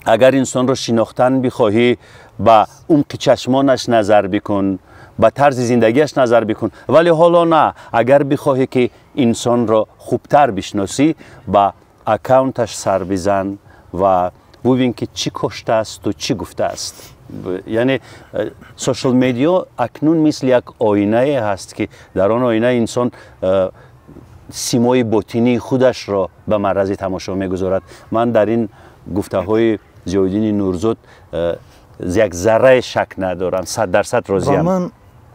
S1: агар инсонро шинохтан бихоҳӣ, ба умқи чашмонаш назар бикун, ба тарзи зиндагиаш назар бикун. Вале ҳоло на, агар бихоҳӣ, ки инсонро хубтар бишносӣ, ба аккаунташ сар бизан ва бубин, ки чӣ коштаасту чӣ гуфтааст. Яъне social media акнун мисли як оинае ҳаст, ки дар он оина инсон симои ботинии худашро ба маррази тамошо мегузорад. Ман дар ин гуфтаҳои Зиёиддини Нурзод як заррае шак надорам, 100% розиям.
S2: Ман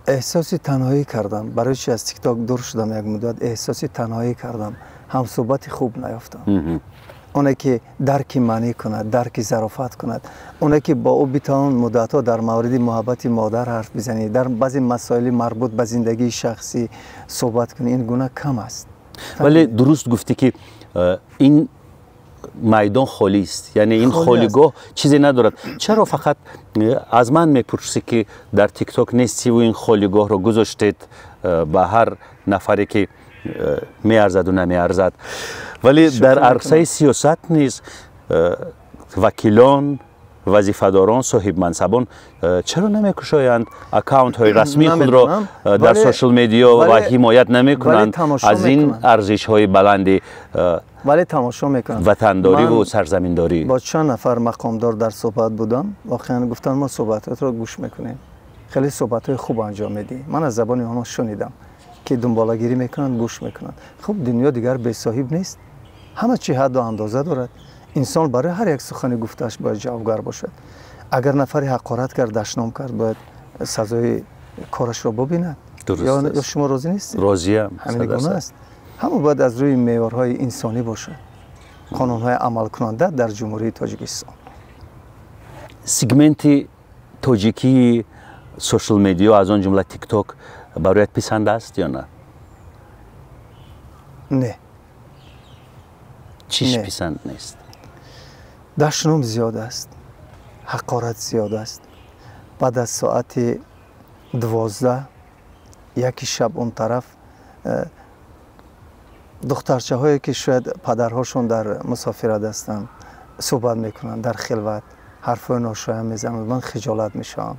S2: эҳсоси танҳоӣ кардам. Барои чи аз Тикток дур шудам як муддат? Эҳсоси танҳоӣ кардам, ҳамсӯҳбати хуб наёфтам, оне ки дарки маънӣ кунад, дарки зарофат кунад, оне ки бо ӯ битавон муддатҳо дар мавриди муҳаббати модар ҳарф бизанӣ, дар баъзе масоили марбут ба зиндагии шахсӣ суҳбат кунӣ. Ин гуна кам аст.
S1: Вале дуруст гуфтӣ, ки ин майдон холист, яъне ин холигоҳ чизе надорад. Чаро фақат аз ман мепурсӣ, ки дар Тикток нестиву ин холигоҳро гузоштед ба ҳар нафаре, ки меарзаду намеарзад? Вале дар арсаи сиёсат низ вакилон, вазифадорон, соҳибмансабон чаро намекушоянд аккаунтҳои расмии худро дар social media ва ҳимоят намекунанд аз ин арзишҳои баланди
S2: Вале тамошо мекунанд.
S1: ватандориву сарзаминдорӣ?
S2: Бо чанд нафар мақомдор дар суҳбат будам. Воқеан гуфтанд: мо суҳбатҳоятро гӯш мекунем, хеле суҳбатҳои хуб анҷом медиҳӣ. Ман аз забони онҳо шунидам, ки дунболагирӣ мекунанд, гӯш мекунанд. Хуб, дунё дигар бесоҳиб нест, ҳама чи ҳадду андоза дорад. Инсон барои ҳар як сухани гуфтааш бояд ҷавобгар бошад. Агар нафаре ҳақорат кард, дашном кард, бояд сазои корашро бубинад. Ё шумо розӣ нестед?
S1: Розиям.
S2: Ҳамин гуна аст. Ҳама бояд аз рӯи меъёрҳои инсонӣ бошад, қонунҳои амалкунанда дар Ҷумҳурии Тоҷикистон.
S1: Сегменти тоҷикии social media, аз он ҷумла Тикток, бароят писанд аст ё на?
S2: Не.
S1: Чиш писанд нест?
S2: Дашном зиёд аст, ҳақорат зиёд аст. Баъд аз соати 12, 1 шаб он тараф духтарчаҳое, ки шояд падарҳошон дар мусофират ҳастанд, суҳбат мекунанд дар хилват, ҳарфҳои ношоям мезананд. Ман хиҷолат мешавам,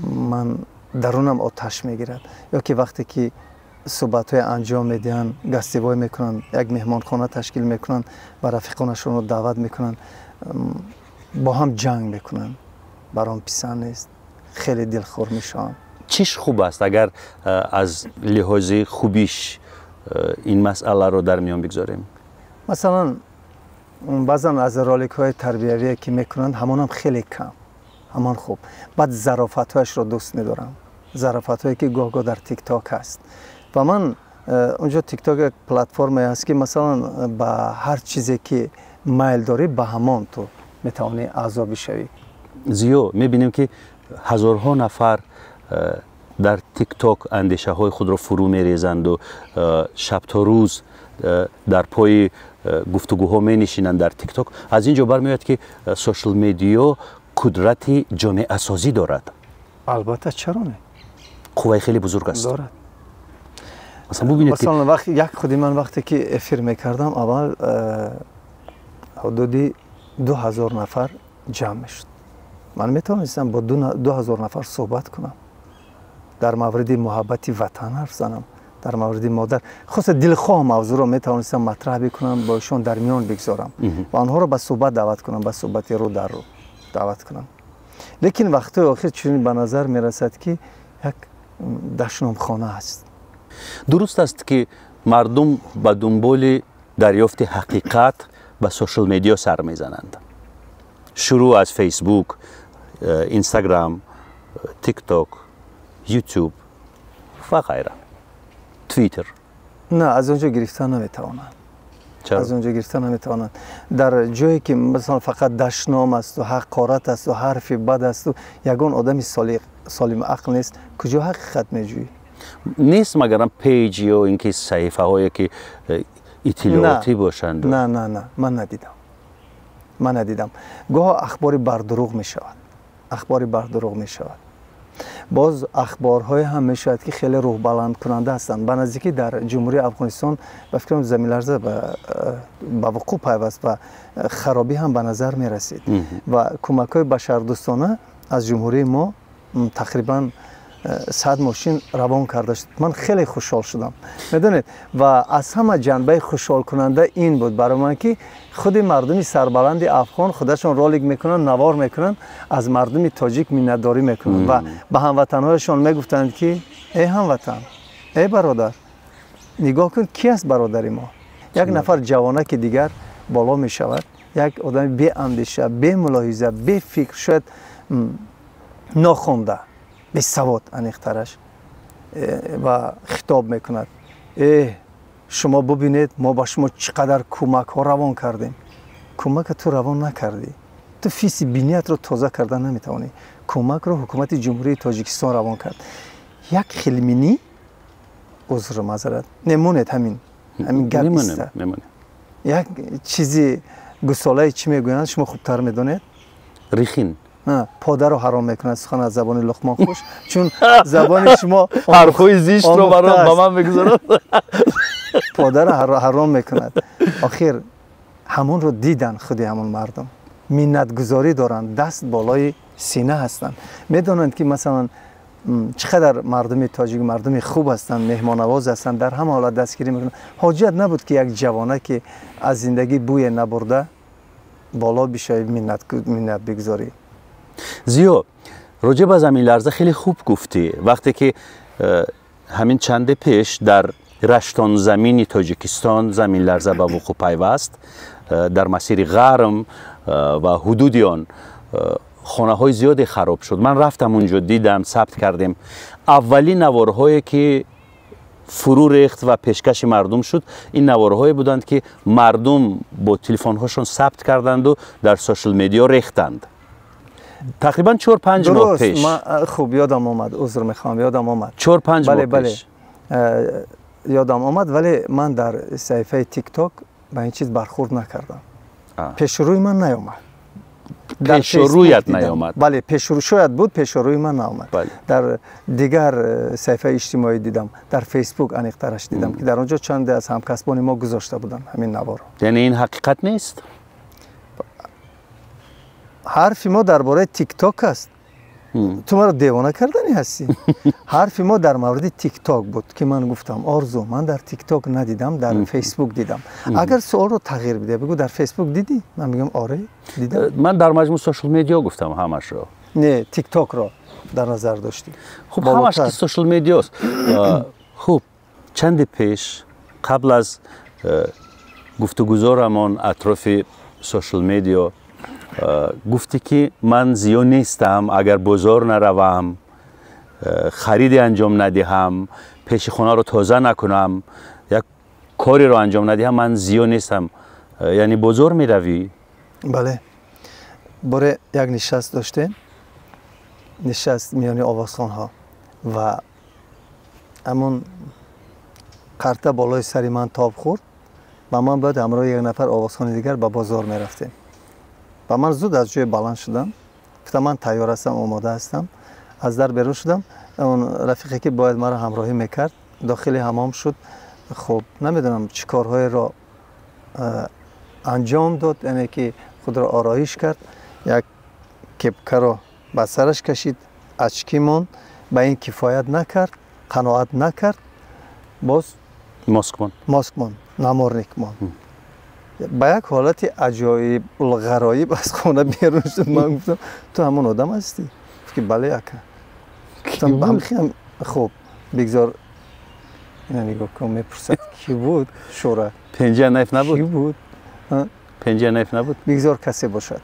S2: ман дарунам оташ мегирад. Ё ки вақте ки суҳбатҳое анҷом медиҳанд, гостевой мекунанд, як меҳмонхона ташкил мекунанд ва рафиқонашонро даъват мекунанд, бо ҳам ҷанг мекунанд. Баром писанд нест, хеле дилхор мешавам.
S1: Чиш хуб аст, агар аз лиҳози хубиш ин масъаларо дар миён бигзорем?
S2: Масалан, баъзан аз роликҳои тарбиявие, ки мекунанд, ҳамонам хеле кам, ҳамон хуб. Баъд зарофатҳояшро дӯст медорам, зарофатҳое, ки гоҳ-гоҳ дар Тикток ҳаст. Ва ман унҷо, Тикток як платформае аст, ки масалан ба ҳар чизе, ки майл дорӣ, ба ҳамон ту метавонӣ аъзо бишавӣ.
S1: Зиё, мебинем, ки ҳазорҳо нафар дар Тикток андешаҳои худро фурӯ мерезанду шаб то рӯз дар пои гуфтугӯҳо менишинанд дар Тикток. Аз ин ҷо бармеояд, ки social media қудрати ҷомеасозӣ дорад.
S2: Албатта, чаро не?
S1: Қувваи хеле бузург аст.
S2: Дорад.
S1: Масалан, бубинед,
S2: масалан, вақт як худи ман вақте ки эфир мекардам, аввал ҳудуди 2000 нафар ҷамъ мешуд. Ман метавонистам бо 2000 нафар суҳбат кунам, дар мавриди муҳаббати ватан ҳарф занам, дар мавриди модар, хоса дилхоҳ мавзӯъро метавонистам матраҳ бикунам, бо ишон дар миён бигзорам ва онҳоро ба суҳбат даъват кунам, ба суҳбати рӯ дар рӯ даъват кунам. Лекин вақтҳои охир чунин ба назар мерасад, ки як дашномхона аст.
S1: Дуруст аст, ки мардум ба дунболи дарёфти ҳақиқат ба social media сар мезананд, шурӯъ аз Фейсбук, Инстаграм, Тикток, Ютуб ва ғайра, Твиттер.
S2: На, аз он ҷо гирифта наметавонанд, аз он ҷо гирифта наметавонанд. Дар ҷое ки, масалан, фақат дашном асту ҳақорат асту ҳарфи бад асту ягон одами солими ақл нест, куҷо ҳақиқат меҷӯӣ?
S1: Нест магарам page ё ин ки саҳифаҳое, ки иттилоотӣ бошанд?
S2: На, на, на, ман надидам, ман надидам. Гоҳо ахбори бардурӯғ мешавад, ахбори бардурӯғ мешавад. Боз ахборҳое ҳам мешавад, ки хеле рӯҳбаландкунанда ҳастанд. Ба наздикӣ дар Ҷумҳурии Афғонистон, ба фикрам, заминларза ба вуқӯъ пайваст ва харобӣ ҳам ба назар мерасид ва кӯмакҳои башардӯстона аз ҷумҳурии мо тақрибан 100 мошин равон карда шуд. Ман хеле хушҳол шудам, медонед, ва аз ҳама ҷанбаи хушҳолкунанда ин буд барои ман, ки худи мардуми сарбаланди афғон худашон ролик мекунанд, навор мекунанд, аз мардуми тоҷик миннатдорӣ мекунанд ва ба ҳамватанҳояшон мегуфтанд, ки эй ҳамватан, эй бародар, нигоҳ кун, ки аст бародари мо. Як нафар ҷавонаки дигар боло мешавад, як одами беандеша, бемулоҳиза, бефикр, шояд нохонда, бесавод, аниқтараш, ва хитоб мекунад: «Э, шумо бубинед, мо ба шумо чӣ қадар кӯмакҳо равон кардем». Кӯмака ту равон накардӣ, ту фиси биниятро тоза карда наметавонӣ. Кӯмакро ҳукумати Ҷумҳурии Тоҷикистон равон кард. Як хилминӣ, узру маъзарат, немонед, ҳамин гап иста, як чизи гусолае, чӣ мегӯянд, шумо хубтар медонед.
S1: Рихин.
S2: Подаро ҳаром мекунад. Сухан аз забони Луқмон хуш, чун забони шумо
S1: ҳарфҳои зиштро ба ман мегузорад.
S2: Подаро ҳаром мекунад. Охир ҳамонро дидан, худи ҳамон мардум миннатгузорӣ доранд, даст болои сина ҳастанд, медонанд, ки масалан чӣ қадар мардуми тоҷик мардуми хуб ҳастанд, меҳмонавоз ҳастанд, дар ҳама ҳолат дастгирӣ мекунанд. Ҳоҷият набуд, ки як ҷавона, ки аз зиндагӣ бӯе набурда, боло бишавӣ, миннат бигзорӣ.
S1: Зиё, роҷеъ ба заминларза хеле хуб гуфтӣ. Вақте ки ҳамин чанде пеш дар раштонзамини Тоҷикистон заминларза ба вуқӯъ пайваст, дар масири Ғарм ва ҳудуди он хонаҳои зиёде хароб шуд. Ман рафтам унҷо, дидам, сабт кардем. Аввалин наворҳое, ки фурӯ рехт ва пешкаши мардум шуд, ин наворҳое буданд, ки мардум бо телефонҳошон сабт карданду дар social media рехтанд, тақрибан 4-5 моҳ пеш.
S2: Хуб, ёдам омад, узр мехоҳам, ёдам омад.
S1: 4-5 моҳ пеш.
S2: Ёдам омад, вале ман дар саҳифаи ТикТок ба ин чиз бархӯрд накардам, пешрӯи ман наёмад.
S1: Пешрӯят наёмад?
S2: Бале, пешрӯ шояд буд, пешрӯи ман наомад. Дар дигар саҳифаи иҷтимоӣ дидам, дар Фейсбук аниқтараш дидам, ки дар он ҷо чанде аз ҳамкасбони мо гузошта буданд ҳамин наворо.
S1: Яъне ин ҳақиқат нест?
S2: Ҳарфи мо дар бораи ТикТок аст. Ту маро девона карданӣ ҳастӣ. Ҳарфи мо дар мавриди ТикТок буд, ки ман гуфтам: «Орзу, ман дар ТикТок надидам, дар Фейсбук дидам». Агар суолро тағйир бидиҳ, бигӯ: «Дар Фейсбук дидӣ?» Ман мегӯям: «Оре, дидам».
S1: Ман дар маҷмӯъ social media гуфтам ҳамашро.
S2: Не, ТикТокро дар назар доштӣ.
S1: Хуб, ҳамаш ки social media ст. Хуб, чанде пеш, қабл аз гуфтугузорамон атрофи social media, гуфтӣ, ки ман зиён нестам, агар бозор наравам, хариде анҷом надиҳам, пеши хонаро тоза накунам, як кореро анҷом надиҳам, ман зиён нестам. Яъне бозор меравӣ?
S2: Бале, боре як нишаст доштем, нишаст миёни овозхонҳо, ва ҳамон қарта болои сари ман тоб хӯрд ва ман бояд ҳамроҳи як нафар овозхони дигар ба бозор мерафтем ва ман зуд аз ҷои баланд шудам, гуфтам: «Ман тайёр ҳастам, омода ҳастам». Аз дар берун шудам, он рафиқе, ки бояд маро ҳамроҳӣ мекард. дохили ҳамом шуд. Хуб, намедонам чӣ корҳоеро анҷом дод, яъне ки худро ороиш кард, як кепкаро ба сараш кашид, очки монд, ба ин кифоят накард, қаноат накард, боз
S1: маск монд,
S2: маск монд, намордник монд. Ба як ҳолати аҷоибулғароиб аз хона берун шуд. Ман гуфтам, ту ҳамон одам ҳастӣ? Гуфт ки бале, ака. Гуфтам, хуб, бигзор ина нигоҳ кун, мепурсад ки буд шӯра.
S1: Пенҷа найф набуд?
S2: Ки буд?
S1: Пенҷа найф набуд?
S2: Бигзор касе бошад.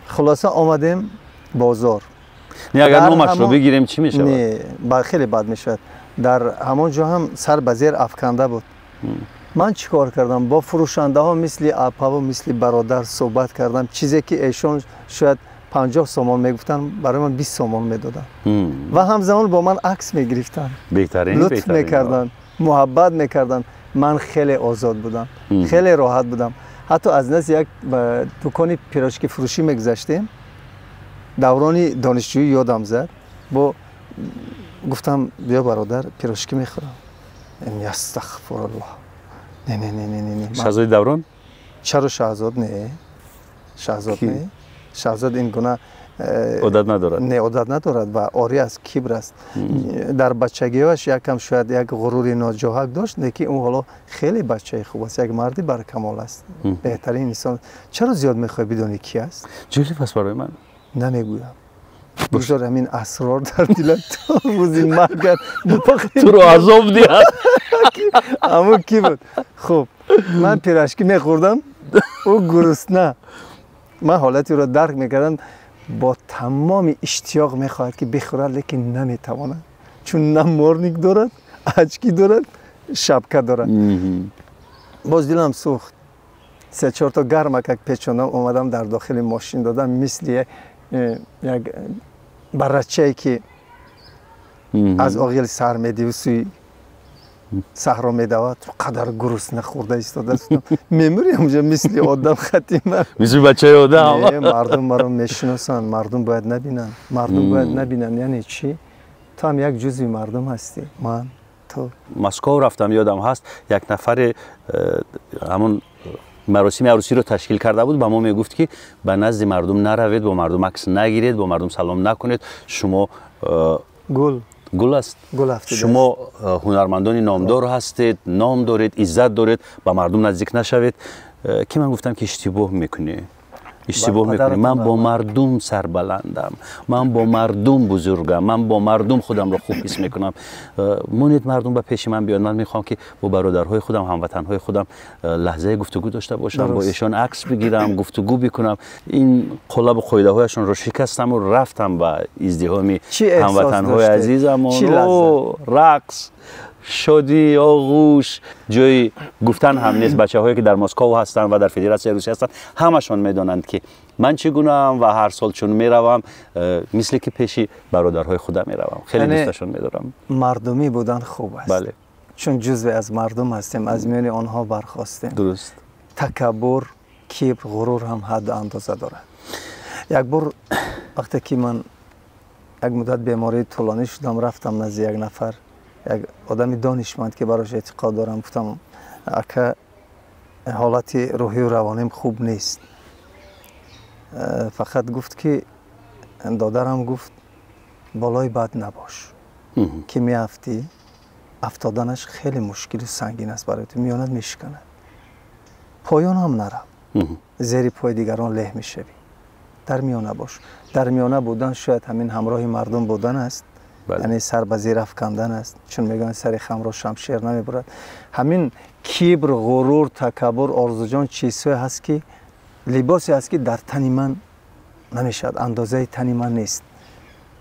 S2: Хулоса, омадем бозор.
S1: Не, агар номашро бигирем чӣ мешавад?
S2: Не, хеле бад мешавад. Дар ҳамон ҷо ҳам сар ба зер афканда буд. Ман чӣ кор кардам? Бо фурӯшандаҳо мисли апаву мисли бародар суҳбат кардам. Чизе ки эшон шояд 50 сомон мегуфтанд, барои ман 20 сомон медоданд ва ҳамзамон бо ман акс мегирифтанд, лутф мекарданд, муҳаббат мекарданд. Ман хеле озод будам, хеле роҳат будам. Ҳатто аз назди як дукони пирожки фурӯшӣ мегузаштем, даврони донишҷӯӣ ёдам зад, бо гуфтам, биё бародар, пирожки мехӯрам. Астағфируллоҳ, не, не, не, не, не.
S1: Шаҳзоди Даврон?
S2: Чаро Шаҳзод? Не, Шаҳзод не, Шаҳзод ин гуна
S1: одат надорад.
S2: Не, одат надорад ва орӣ аст, кибр аст. Дар бачагиҳояш якам шояд як ғурури ноҷоҳак дошт, лекин ӯ ҳоло хеле бачаи хуб аст, як марди баркамол аст, беҳтарин инсон. Чаро зиёд мехоҳӣ бидонӣ ки аст?
S1: Ҷолиб аст барои ман.
S2: Намегӯям, бигзор ҳамин асрор дар дилат то рӯзи маргат
S1: туро азоб диҳад.
S2: Ҳамон ки буд? Хуб, ман пирожки мехӯрдам, ӯ гурусна. Ман ҳолати ӯро дарк мекардам, бо тамоми иштиёқ мехоҳад ки бихӯрад, лекин наметавонад, чун намордник дорад, очки дорад, шапка дорад. Боз дилам сӯхт, се-чорто гармакак печондам, омадам, дар дохили мошин додам, мисли як баррачае ки аз оғил сар медиҳу сӯи саҳро медавад, қадар гурусна хӯрда истодааст, мемурӣ ҳамҷа мисли одам хатима.
S1: Мисли бачаи одам.
S2: Мардум маро мешиносанд, мардум бояд набинанд, мардум бояд набинанд. Яъне чӣ? Ту ҳам як ҷузви мардум ҳастӣ, ман, ту.
S1: Москов рафтам, ёдам ҳаст, як нафаре ҳамон маросими арӯсиро ташкил карда буд, ба мо мегуфт ки ба назди мардум наравед, бо мардум акс нагиред, бо мардум салом накунед, шумо
S2: гул
S1: гул аст, шумо ҳунармандони номдор ҳастед, ном доред, иззат доред, ба мардум наздик нашавед. Ки ман гуфтам ки иштибоҳ мекунӣ, иштибоҳ мекунӣ, ман бо мардум сарбаландам, ман бо мардум бузургам, ман бо мардум худамро хуб ҳис мекунам. Монед мардум ба пеши ман биёд, ман мехоҳам ки бо бародарҳои худам, ҳамватанҳои худам лаҳзаи гуфтугӯ дошта бошам, бо эшон акс бигирам, гуфтугӯ бикунам. Ин қолабу қоидаҳояшонро шикастаму рафтам ба издиҳоми ҳамватанҳои азизамон. Рақс, шодӣ, оғӯш, ҷои гуфтан ҳам нест. Бачаҳое ки дар Москов ҳастанд ва дар Федератсияи Русия ҳастанд, ҳамашон медонанд ки ман чӣ гунаам ва ҳар сол чун меравам, мисли ки пеши бародарҳои худам меравам. Хеле дӯсташон медорам.
S2: Мардумӣ будан хуб аст.
S1: Бале,
S2: чун ҷузве аз мардум ҳастем, аз миёни онҳо бархостем.
S1: Дуруст.
S2: Такаббур, кибр, ғурур ҳам ҳадду андоза дорад. Як бор вақте ки ман як муддат бемории тӯлонӣ шудам, рафтам назди як нафар, як одами донишманд ки барош эътиқод дорам, гуфтам, ака, ҳолати рӯҳию равоним хуб нест. Фақат гуфт ки додарам, гуфт, болои бад набош, ки меафтӣ, афтоданаш хеле мушкилу сангин аст барои ту, миёнат мешиканад. Поён ҳам нарав, зери пои дигарон леҳ мешавӣ, дар миёна бош. Дар миёна будан шояд ҳамин ҳамроҳи мардум будан аст, яъне сар ба зер афкандан аст, чун мегӯянд сари хамро шамшер намебурад. Ҳамин кибр, ғурур, такаббур, Орзуҷон, чизҳое ҳаст ки либосе ҳаст ки дар тани ман намешавад, андозаи тани ман нест,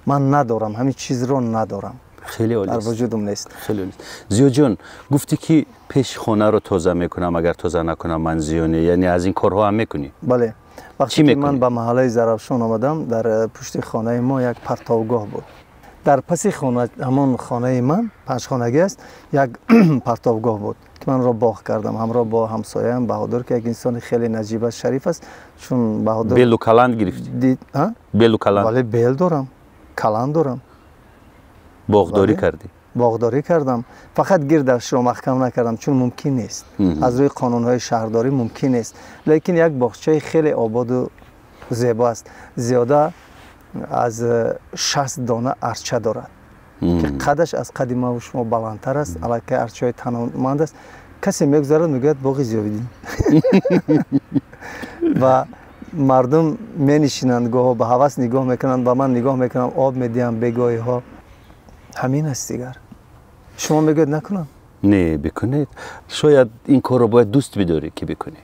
S2: ман надорам, ҳамин чизро надорам.
S1: Хеле олист,
S2: дар вуҷудам нест.
S1: Хеле олист. Зиёҷон, гуфтӣ ки пеши хонаро тоза мекунам, агар тоза накунам ман зиёне, яъне аз ин корҳо ҳам мекунӣ?
S2: Бале. Вақте ки ман ба маҳаллаи Зарафшон омадам, дар пушти хонаи мо як партовгоҳ буд. Дар паси хона, ҳамон хонаи ман панҷхонагӣ аст, як партовгоҳ буд ки манро боғ кардам ҳамроҳ бо ҳамсояам Баҳодур, ки як инсони хеле наҷиб аст, шариф аст. Чун Баҳодур
S1: белу каланд гирифтӣ? Белу каланд?
S2: Бале, бел дорам, каланд дорам.
S1: Боғдорӣ кардӣ?
S2: Боғдорӣ кардам, фақат гирдашро маҳкам накардам, чун мумкин нест, аз рӯи қонунҳои шаҳрдорӣ мумкин нест. Лекин як боғчаи хеле ободу зебо аст, зиёда аз 60 дона арча дорад, ки қадаш аз қади маву шумо баландтар аст, аллакай арчаҳои таноманд аст. Касе мегузарад, мегӯяд: «Боғи Зиёвиддин». Ва мардум менишинанд, гоҳо ба ҳавас нигоҳ мекунанд, ба ман нигоҳ мекунанд, об медиҳам бегоҳиҳо. Ҳамин аст дигар. Шумо мегӯяд, накунам?
S1: Не, бикунед. Шояд ин корро бояд дӯст бидорӣ, ки бикунӣ.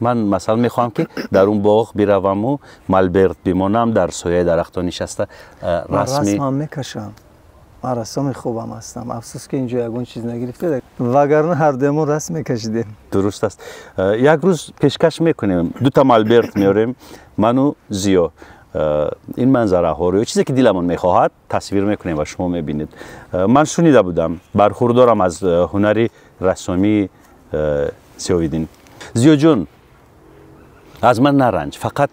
S1: Ман масалан мехоҳам, ки дар он боғ бираваму молберт бимонам, дар сояи дарахтон нишаста расми
S2: Расмам мекашам, ман рассоми хубам ҳастам. Афсӯс, ки инҷо ягон чиз нагирифта, вагарна ҳардуямон расм мекашидем.
S1: Дуруст аст, як рӯз пешкаш мекунем, дута молберт меорем, ману Зиё, ин манзараҳоро ё чизе, ки диламон мехоҳад, тасвир мекунем ва шумо мебинед. Ман шунида будам, бархурдорам аз ҳунари рассомии Зиёвиддин. Зиёҷон, аз ман наранҷ, фақат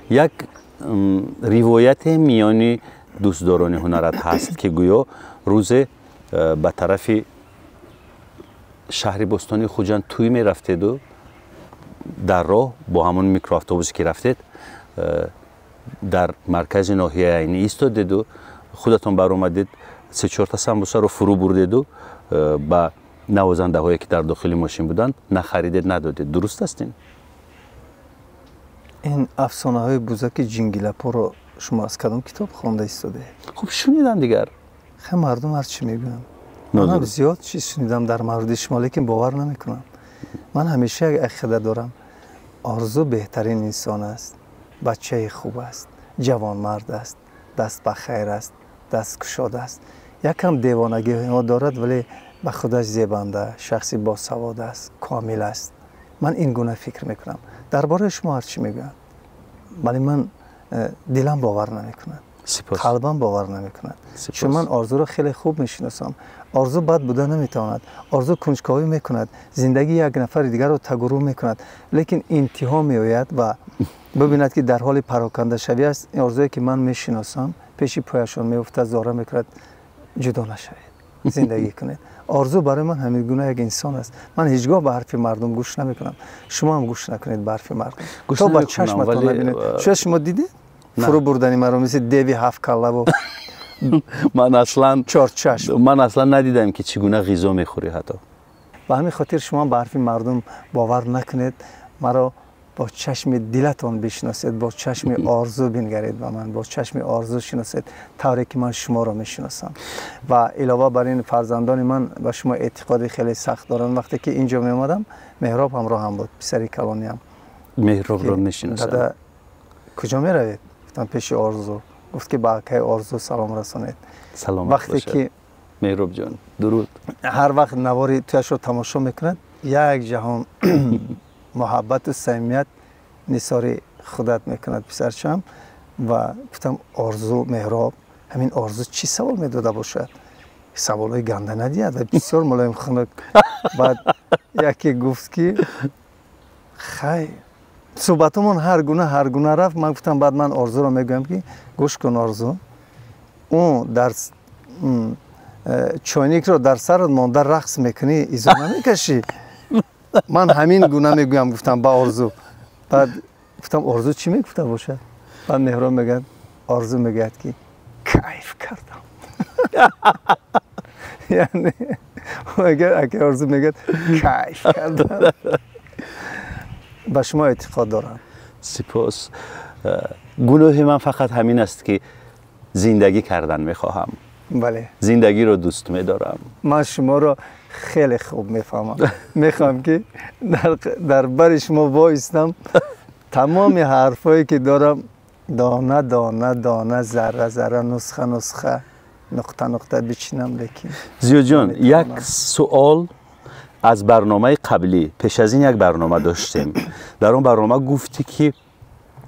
S1: як ривояте миёни дӯстдорони ҳунарат ҳаст, ки гӯё рӯзе ба тарафи шаҳри бостони Хуҷанд тӯй мерафтеду дар роҳ бо ҳамон микроавтобусе, ки рафтед, дар маркази ноҳияи Айнӣ истодеду худатон баромадед, се-чорта самбусаро фурӯ бурдеду ба навозандаҳое, ки дар дохили мошин буданд, нахаридед, надодед. Дуруст аст ин?
S2: Ин афсонаҳои бузаки ҷингилапоро шумо аз кадом китоб хонда истодаед?
S1: Хуб, шунидам дигар.
S2: Хе, мардум ҳар чӣ мегӯянд. Манам зиёд чиз шунидам дар мавриди шумо, лекин бовар намекунам. Ман ҳамеша як ақида дорам: Орзу беҳтарин инсон аст, бачаи хуб аст, ҷавонмард аст, даст ба хайр аст, даст кушод аст, якам девонагиҳо дорад, вале ба худаш зебанда, шахси босавод аст, комил аст. Ман ин гуна фикр мекунам. Дар бораи шумо ҳар чӣ мегӯянд, вале ман дилам бовар намекунад, қалбам бовар намекунад, чун ман Орзуро хеле хуб мешиносам. Орзу бад буда наметавонад. Орзу кунҷковӣ мекунад, зиндагии як нафари дигарро тагурӯ мекунад, лекин интиҳо меояд ва бибинад, ки дар ҳоли парокандашавӣ аст. Ин Орзуе, ки ман мешиносам, пеши пояшон меуфтад, зора мекунад: «Ҷудо нашавед, зиндагӣ кунед». Орзу барои ман ҳамин гуна як инсон аст. Ман ҳеҷ гоҳ ба ҳарфи мардум гӯш намекунам, шумо ҳам гӯш накунед ба ҳарфи мардум, то ба чашматон набинед. Шояд шумо дидед фурӯ бурдани маро мисли деви ҳафткаллаву
S1: Ман аслан
S2: чорчашм.
S1: Ман аслан надидам, ки чӣ гуна ғизо мехӯрӣ ҳатто.
S2: Ба ҳамин хотир шумо ба ҳарфи мардум бовар накунед, маро бо чашми дилатон бишиносед, бо чашми орзу бингаред ба ман, бо чашми орзу шиносед, тавре ки ман шуморо мешиносам. Ва илова бар ин, фарзандони ман ба шумо эътиқоди хеле сахт доранд. Вақте ки инҷо меомадам, Меҳроб ҳамроҳам буд, писари калониам.
S1: Меҳробро мешиносам.
S2: «Дада, куҷо меравед?» Гуфтам: «Пеши Орзу». Гуфт, ки ба акаи Орзу салом расонед.
S1: Саломат.
S2: Вақте ки
S1: Меҳробҷон, дуруд.
S2: Ҳар вақт навори туяшро тамошо мекунад, як ҷаҳон муҳаббату самимият нисори худат мекунад писарчам. Ва гуфтам: «Орзу, Меҳроб, ҳамин Орзу чӣ савол медода бошад? Саволҳои ганда надиҳад» ва бисёр мулоим, хунук. Баъд яке гуфт, ки хай, суҳбатумон ҳар гуна, ҳар гуна рафт. Ман гуфтам, баъд ман Орзуро мегӯям, ки гӯш кун, Орзу, ӯ дар чойникро дар сарат монда рақс мекунӣ, изо намекашӣ. Ман ҳамин гуна мегӯям, гуфтам ба Орзу. Баъд гуфтам: «Орзу чӣ мегуфта бошад?» Баъд Меҳроб мегӯяд: «Орзу мегӯяд, ки кайф кардам». Яъне ака Орзу мегӯяд: «Кайф кардам». Ба шумо эътиқод дорам.
S1: Сипос. Гуноҳи ман фақат ҳамин аст, ки зиндагӣ кардан мехоҳам.
S2: Бале.
S1: Зиндагиро дӯст медорам.
S2: Ман шуморо хеле хуб мефаҳмам. Мехоҳам, ки дар бари шумо воистам, тамоми ҳарфҳое, ки дорам, дона дона дона, зарра зарра, нусха нусха, нуқта нуқта бичинам, лекин
S1: Зиёҷон, як суол аз барномаи қаблӣ. Пеш аз ин як барнома доштем. Дар он барнома гуфтӣ, ки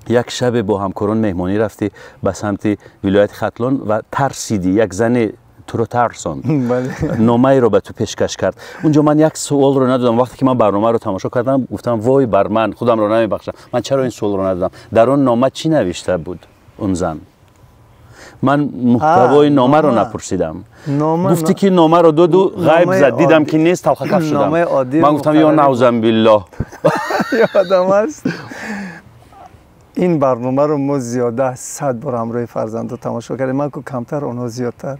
S1: як шабе бо ҳамкорон меҳмонӣ рафтӣ ба самти вилояти Хатлон ва тарсидӣ, як зане туро тарсонд, номаеро ба ту пешкаш кард. Унҷо ман як суолро надодам. Вақте ки ман барномаро тамошо кардам, гуфтам: «Вой бар ман, худамро намебахшам, ман чаро ин суолро надодам?» Дар он нома чӣ навишта буд он зан? Ман муҳтавои номаро напурсидам. Гуфтӣ ки номаро доду ғайб зад, дидам ки нест, талхакаф шудам. Ман гуфтам ё наузан биллоҳ.
S2: Ёдам аст. Ин барномаро мо зиёда аз 100 бор ҳамроҳи фарзандо тамошо кардем. Ман ку камтар, онҳо зиёдтар.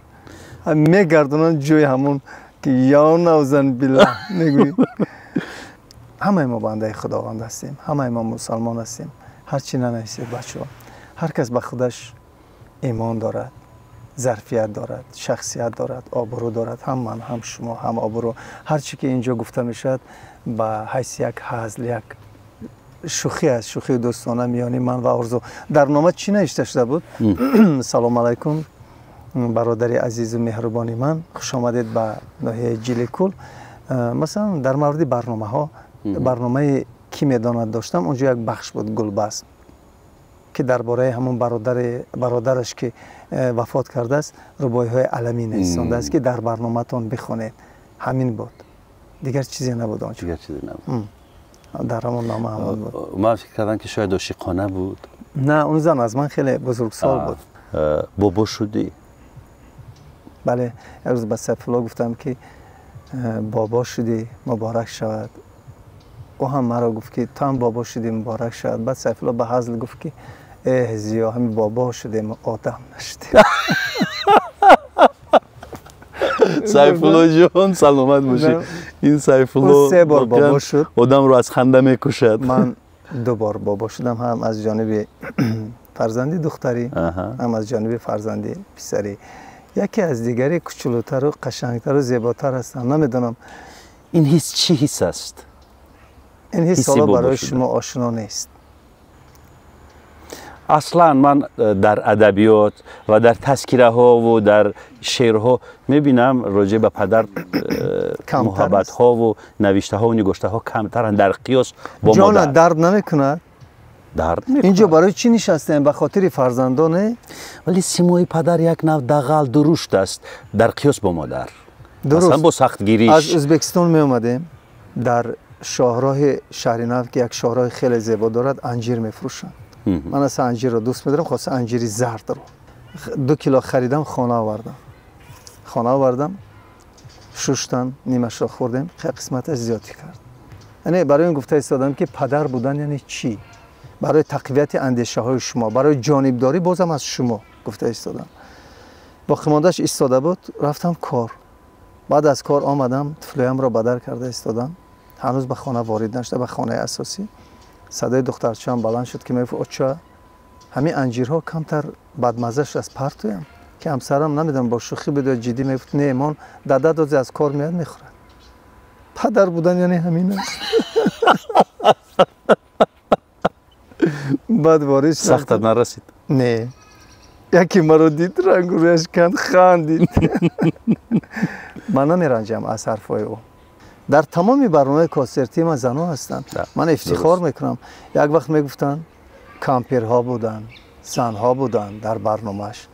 S2: Мегардонанд ҷои ҳамон ки ё наузан биллоҳ мегӯӣ. Ҳамаи мо бандаи Худованд ҳастем, ҳамаи мо мусалмон ҳастем. Ҳар чӣ нанависед бачаҳо, ҳар кас ба худаш имон дорад, зарфият дорад, шахсият дорад, обрӯ дорад. Ҳам ман, ҳам шумо, ҳам обрӯ. Ҳар чӣ ки инҷо гуфта мешавад ба ҳайси як ҳазл, як шӯхӣ аст, шӯхии дӯстона миёни ман ва Орзу. Дар нома чӣ навишта шуда буд? Салом алайкум, бародари азизу меҳрубони ман, хуш омадед ба ноҳияи Ҷиликул. Масалан, дар мавриди барномаҳо, барномаи ки медонад доштам, онҷо як бахш буд гулбазм, ки дар бораи ҳамон бародараш ки вафот кардааст рубоиҳои аламӣ нависондааст, ки дар барномаатон бихонед. Ҳамин буд, дигар чизе набуд онҷо.
S1: Дигар чизе набуд.
S2: Дар ҳамон нома ҳамон буд.
S1: Ман фикр кардам ки шояд ошиқона буд.
S2: На, он зан аз ман хеле бузургсол буд.
S1: Бобо шудӣ?
S2: Бале, як рӯз ба Сайфулло гуфтам ки бобо шудӣ, муборак шавад. Ӯ ҳам маро гуфт ки ту ҳам бобо шудӣ, муборак шавад. Баъд Сайфулло ба ҳазл гуфт ки эҳ Зиё, ҳамин бобо шудем, одам нашудем.
S1: Сайфулло ҷон, саломат бошӣ. Ин Сайфулло
S2: се бор бобо шуд.
S1: Одамро аз ханда мекушад.
S2: Ман 2 бор бобо шудам, ҳам аз ҷониби фарзанди духтарӣ, ҳам аз ҷониби фарзанди писарӣ. Яке аз дигаре кучулутару қашангтару зеботар ҳастанд. Намедонам
S1: ин ҳис чӣ ҳис аст?
S2: Ин ҳис ҳоло барои шумо ошно нест.
S1: Аслан ман дар адабиёт ва дар тазкираҳову дар шеърҳо мебинам роҷеъ ба падар муҳаббатҳову навиштаҳову нигоштаҳо камтаранд дар қиёс бо модар.
S2: Ҷона, дард намекунад?
S1: Дард мекунад.
S2: Инҷо барои чӣ нишастем? Ба хотири фарзандоне?
S1: Вале симои падар як нав дағал дурушт аст дар қиёс бо модар. Масалан бо сахтгириш.
S2: Аз Ӯзбекистон меомадем, дар шоҳроҳи шаҳри нав ки як шоҳроҳи хеле зебо дорад, анҷир мефурӯшанд. Ман аслан анҷирро дӯст медорам, хоса анҷири зардро. 2 кило харидам, хона овардам. Хона овардам, шуштам, нимашро хӯрдем, қисматаш зиёдӣ кард. Яъне барои ин гуфта истодам ки падар будан яъне чӣ? Барои тақвияти андешаҳои шумо, барои ҷонибдорӣ бозам аз шумо гуфта истодам. Боқимондааш истода буд, рафтам кор. Баъд аз кор омадам, тифлоямро бадар карда истодам. Ҳанӯз ба хона ворид нашуда, ба хонаи асосӣ. Садои духтарчаам баланд шуд ки мегуфт оча, ҳамин анҷирҳо камтар бадмазза шуд, аз партоям. Ки ҳамсарам намедонам бо шӯхӣ буд ё ҷиддӣ мегуфт не, мон дада дози аз кор меяд мехӯрад. Падар будан яъне ҳамин аст. Баъд ворид шудам.
S1: Сахтат нарасид?
S2: Не. Яке маро дид, рангу рӯяш канд, хандид. Ман намеранҷам аз ҳарфҳои ӯ. Дар тамоми барномаи консертии ман занҳо ҳастанд. Ман ифтихор мекунам. Як вақт мегуфтанд кампирҳо буданд, занҳо буданд дар барномааш.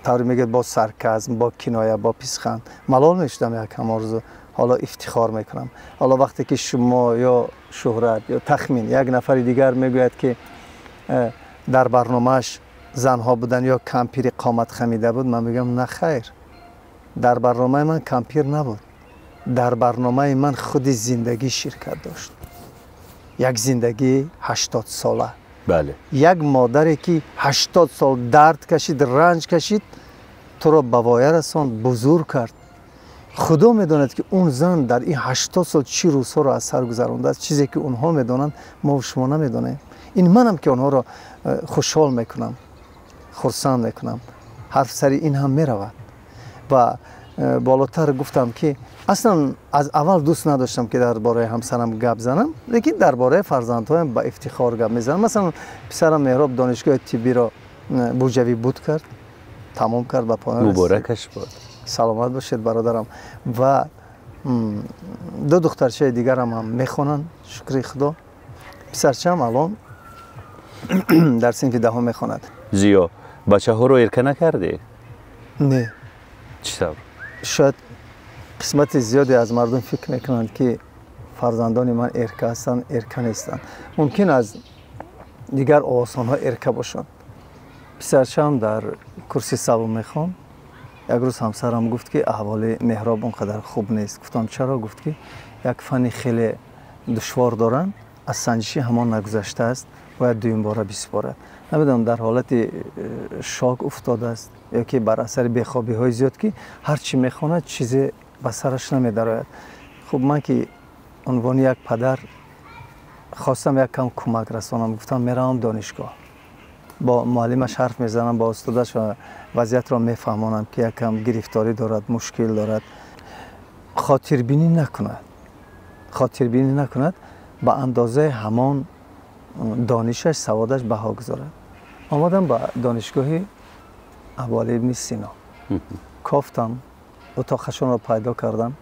S2: Тавре мегӯяд бо сарказм, бо киноя, бо писханд. Малол мешудам якам Орзу. Ҳоло ифтихор мекунам. Ҳоло вақте ки шумо ё Шӯҳрат ё тахмин як нафари дигар мегӯяд ки дар барномааш занҳо буданд ё кампири қомат хамида буд, ман мегӯям на хайр. Дар барномаи ман кампир набуд. Дар барномаи ман худи зиндагӣ ширкат дошт. Як зиндагии 80 сола.
S1: Бале.
S2: Як модаре ки 80 сол дард кашид, ранҷ кашид, туро ба воя расонд, бузург кард. Худо медонад ки он зан дар ин 80 сол чӣ рӯзҳоро аз сар гузарондааст, чизе ки онҳо медонанд, мо шумо намедонем. Ин манам ки онҳоро хушҳол мекунам, хурсанд мекунам. Ҳарф сари ин ҳам меравад. Ва болотар гуфтам ки аслан аз аввал дӯст надоштам ки дар бораи ҳамсарам гап занам, лекин дар бораи фарзандҳоям ба ифтихор гап мезанам. Масалан, писарам Меҳроб донишгоҳи тиббиро бурҷавӣ буд кард, тамом кард, ба поён расид.
S1: Муборакаш бод.
S2: Саломат бошед бародарам. Ва 2 духтарчаи дигарам ҳам мехонанд, шукри Худо. Писарчаам алон дар синфи 10 мехонад.
S1: Зиё, бачаҳоро эрка накардӣ?
S2: Не.
S1: Чӣ тавр?
S2: Шояд қисмати зиёде аз мардум фикр мекунанд ки фарзандони ман эрка ҳастанд, эрка нестанд. Мумкин аз дигар овозхонҳо эрка бошанд. Писарчаам дар курси савум мехонд. Як рӯз ҳамсарам гуфт, ки аҳволи Меҳроб он қадар хуб нест. Гуфтам чаро? Гуфт, ки як фанни хеле душвор доранд, аз санҷиши ҳамон нагузаштааст, бояд дуюмбора бисупорад. Намедонам дар ҳолати шок уфтодааст ё ки бар асари бехобиҳои зиёд, ки ҳар чӣ мехонад, чизе ба сараш намедарояд. Хуб, ман ки унвони як падар хостам як кам кӯмак расонам, гуфтам меравам донишгоҳ, бо муаллимаш ҳарф мезанам, бо устодаш ва вазъиятро мефаҳмонам, ки як кам гирифторӣ дорад, мушкил дорад. Хотирбинӣ накунад, хотирбинӣ накунад, ба андозаи ҳамон донишаш, саводаш баҳо гузорад. Омадам ба донишгоҳи Абуалӣ ибни Сино, кофтам, утоқашонро пайдо кардам,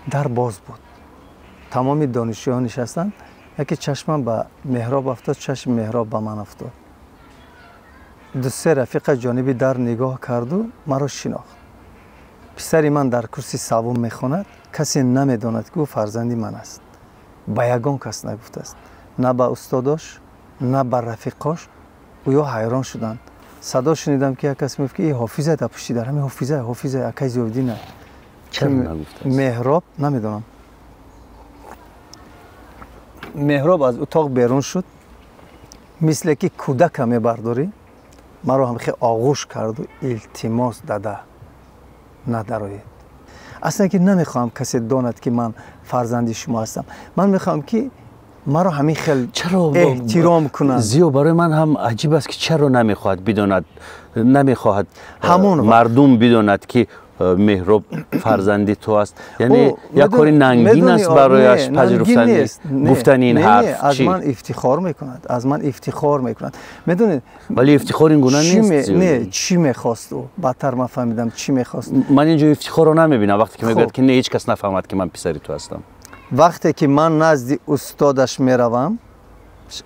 S2: дар боз буд, тамоми донишҷӯён нишастанд. Яке чашмам ба Меҳроб афтод, чашми Меҳроб ба ман афтод. Ду-се рафиқа ҷониби дар нигоҳ карду маро шинохт. Писари ман дар курси савум мехонад, касе намедонад, ки ӯ фарзанди ман аст. Ба ягон кас нагуфтааст, на ба устодош, на ба рафиқош. Ӯё ҳайрон шуданд. Садо шунидам, ки як кас мегуфт, ки ҳофиза дар пушти дар, ҳамин ҳофиза, ҳофиза акай Зиёвиддина. Меҳроб намедонам. Меҳроб аз утоқ берун шуд, мисле ки кӯдака мебардорӣ, маро ҳам хеле оғӯш карду илтимос: дада, надароед. Аслан ки намехоҳам касе донад, ки ман фарзанди шумо ҳастам. Ман мехоҳам, ки маро ҳамин хел эҳтиром кунанд.
S1: Зиё, барои ман ҳам аҷиб аст, ки чаро намехоҳад бидонад, намехоҳад мардум бидонад, ки Меҳроб фарзанди ту аст. Яъне як кори нангин аст барояш пазируфтани гуфтани ин ҳарф.
S2: Аз ман ифтихор мекунад, аз ман ифтихор мекунад, медонед.
S1: Вале ифтихор ин гуна нест.
S2: Не, чӣ мехост ӯ? Баъдтар ман фаҳмидам, чӣ мехост.
S1: Ман инҷо ифтихорро намебинам, вақте ки мегӯяд, ки не, ҳеҷ кас нафаҳмад, ки ман писари ту ҳастам.
S2: Вақте ки ман назди устодаш меравам,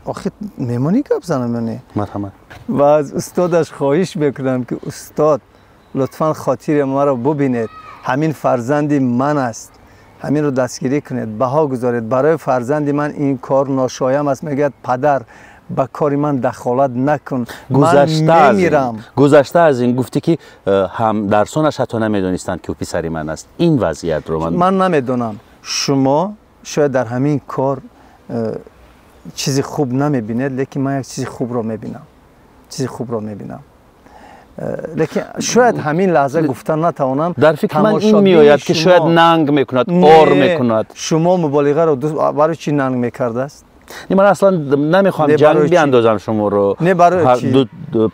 S2: охир мемонӣ гап занам ё не?
S1: Марҳамат.
S2: Ва аз устодаш хоҳиш мекунам, ки устод, лутфан хотири маро бубинед, ҳамин фарзанди ман аст, ҳаминро дастгирӣ кунед, баҳо гузоред, барои фарзанди ман ин кор ношоям аст. Мегӯяд: падар, ба кори ман дахолат накун, ман мемирам.
S1: Гузашта аз ин, гуфтӣ, ки ҳамдарсонаш ҳатто намедонистанд, ки ӯ писари ман аст. Ин вазъиятро
S2: ман намедонам. Шумо шояд дар ҳамин кор чизи хуб намебинед, лекин ман як чизи хубро мебинам, чизи хубро мебинам, лекин шояд ҳамин лаҳза гуфта натавонам.
S1: Дар фикри ман ин меояд, ки шояд нанг мекунад, ор мекунад.
S2: Шумо муболиғаро барои чӣ нанг мекардааст?
S1: Не, ман аслан намехоҳам ҷанг биандозам шуморо.
S2: Не, барои чӣ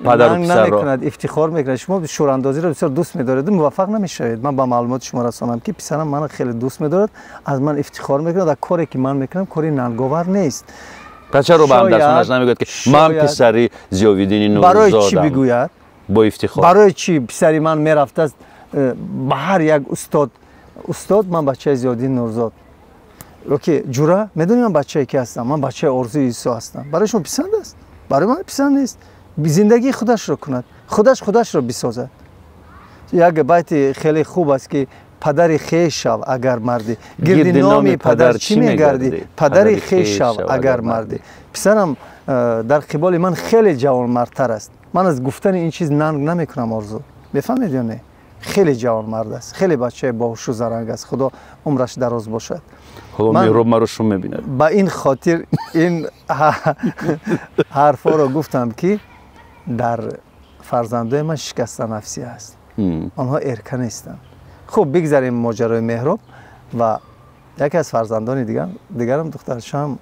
S1: падару писарро
S2: намекунад, ифтихор мекунад. Шумо шӯрандозиро бисёр дӯст медоред, муваффақ намешавед. Ман ба маълумоти шумо расонам, ки писарам маро хеле дӯст медорад, аз ман ифтихор мекунад ва коре ки ман мекунам, кори нанговар нест.
S1: Пас чаро ба ҳамдарсонаш намегӯяд, ки ман писари Зиёвиддини Нурзодам?
S2: Барои чӣ бигӯяд?
S1: Бо ифтихор.
S2: Барои чӣ писари ман мерафтааст ба ҳар як устод: устод, ман бачаи Зиёвиддин Нурзод, оки ҷура, медонӣ ман бачае ки ҳастам? Ман бачаи Орзуи Исо ҳастам. Барои шумо писанд аст? Барои ман писанд нест. Зиндагии худашро кунад, худаш худашро бисозад. Як байти хеле хуб аст, ки падари хеш шав агар мардӣ, гирди номи падар чӣ мегардӣ, падари хеш шав агар мардӣ. Писарам дар қиболи ман хеле ҷавонмардтар аст. Ман аз гуфтани ин чиз нанг намекунам, Орзу, мефаҳмед ё не? Хеле ҷавонмард аст, хеле бачаи боҳушу заранг аст, Худо умраш дароз бошад.
S1: Ҳоло Меҳроб маро шум мебинад.
S2: Ба ин хотир ин ҳарфҳоро гуфтам, ки дар фарзандои ман шикастанафсӣ аст, онҳо эрка нестанд. Хуб, бигзарем моҷарои Меҳроб. Ва яке аз фарзандони дигарам, духтарчаам,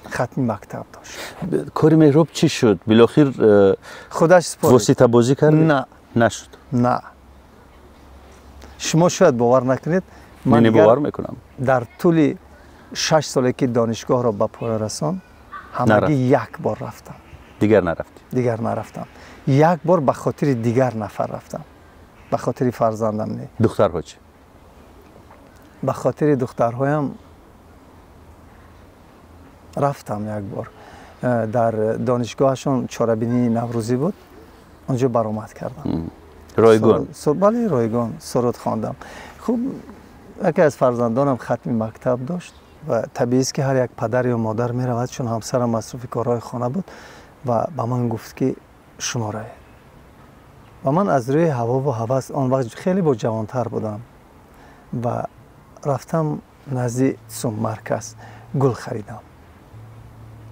S2: хатми мактаб дошт.
S1: Кори Меҳроб чӣ шуд билохир?
S2: Худаш
S1: воситабозӣ кард?
S2: На.
S1: Нашуд?
S2: На, шумо шояд бовар накунед.
S1: Ман бовар мекунам.
S2: Дар тӯли 6 соле ки донишгоҳро ба поён расон, ҳамагӣ як бор рафтам.
S1: Дигар нарафтӣ?
S2: Дигар нарафтам. Як бор ба хотири дигар нафар рафтам, ба хотири фарзандам не.
S1: Духтарҳо чӣ?
S2: Ба хотири духтарҳоям рафтам як бор. Дар донишгоҳашон чорабинии наврӯзӣ буд, онҷо баромад кардам.
S1: Ройгон?
S2: Бале, ройгон суруд хондам. Хуб, яке аз фарзандонам хатми мактаб дошт ва табиист, ки ҳар як падар ё модар меравад, чун ҳамсарам масруфи корҳои хона буд ва ба ман гуфт, ки шумо равед. Ва ман аз рӯи ҳавову ҳавас, он вақт хеле бо ҷавонтар будам ва рафтам назди ЦУМ Марказ, гул харидам.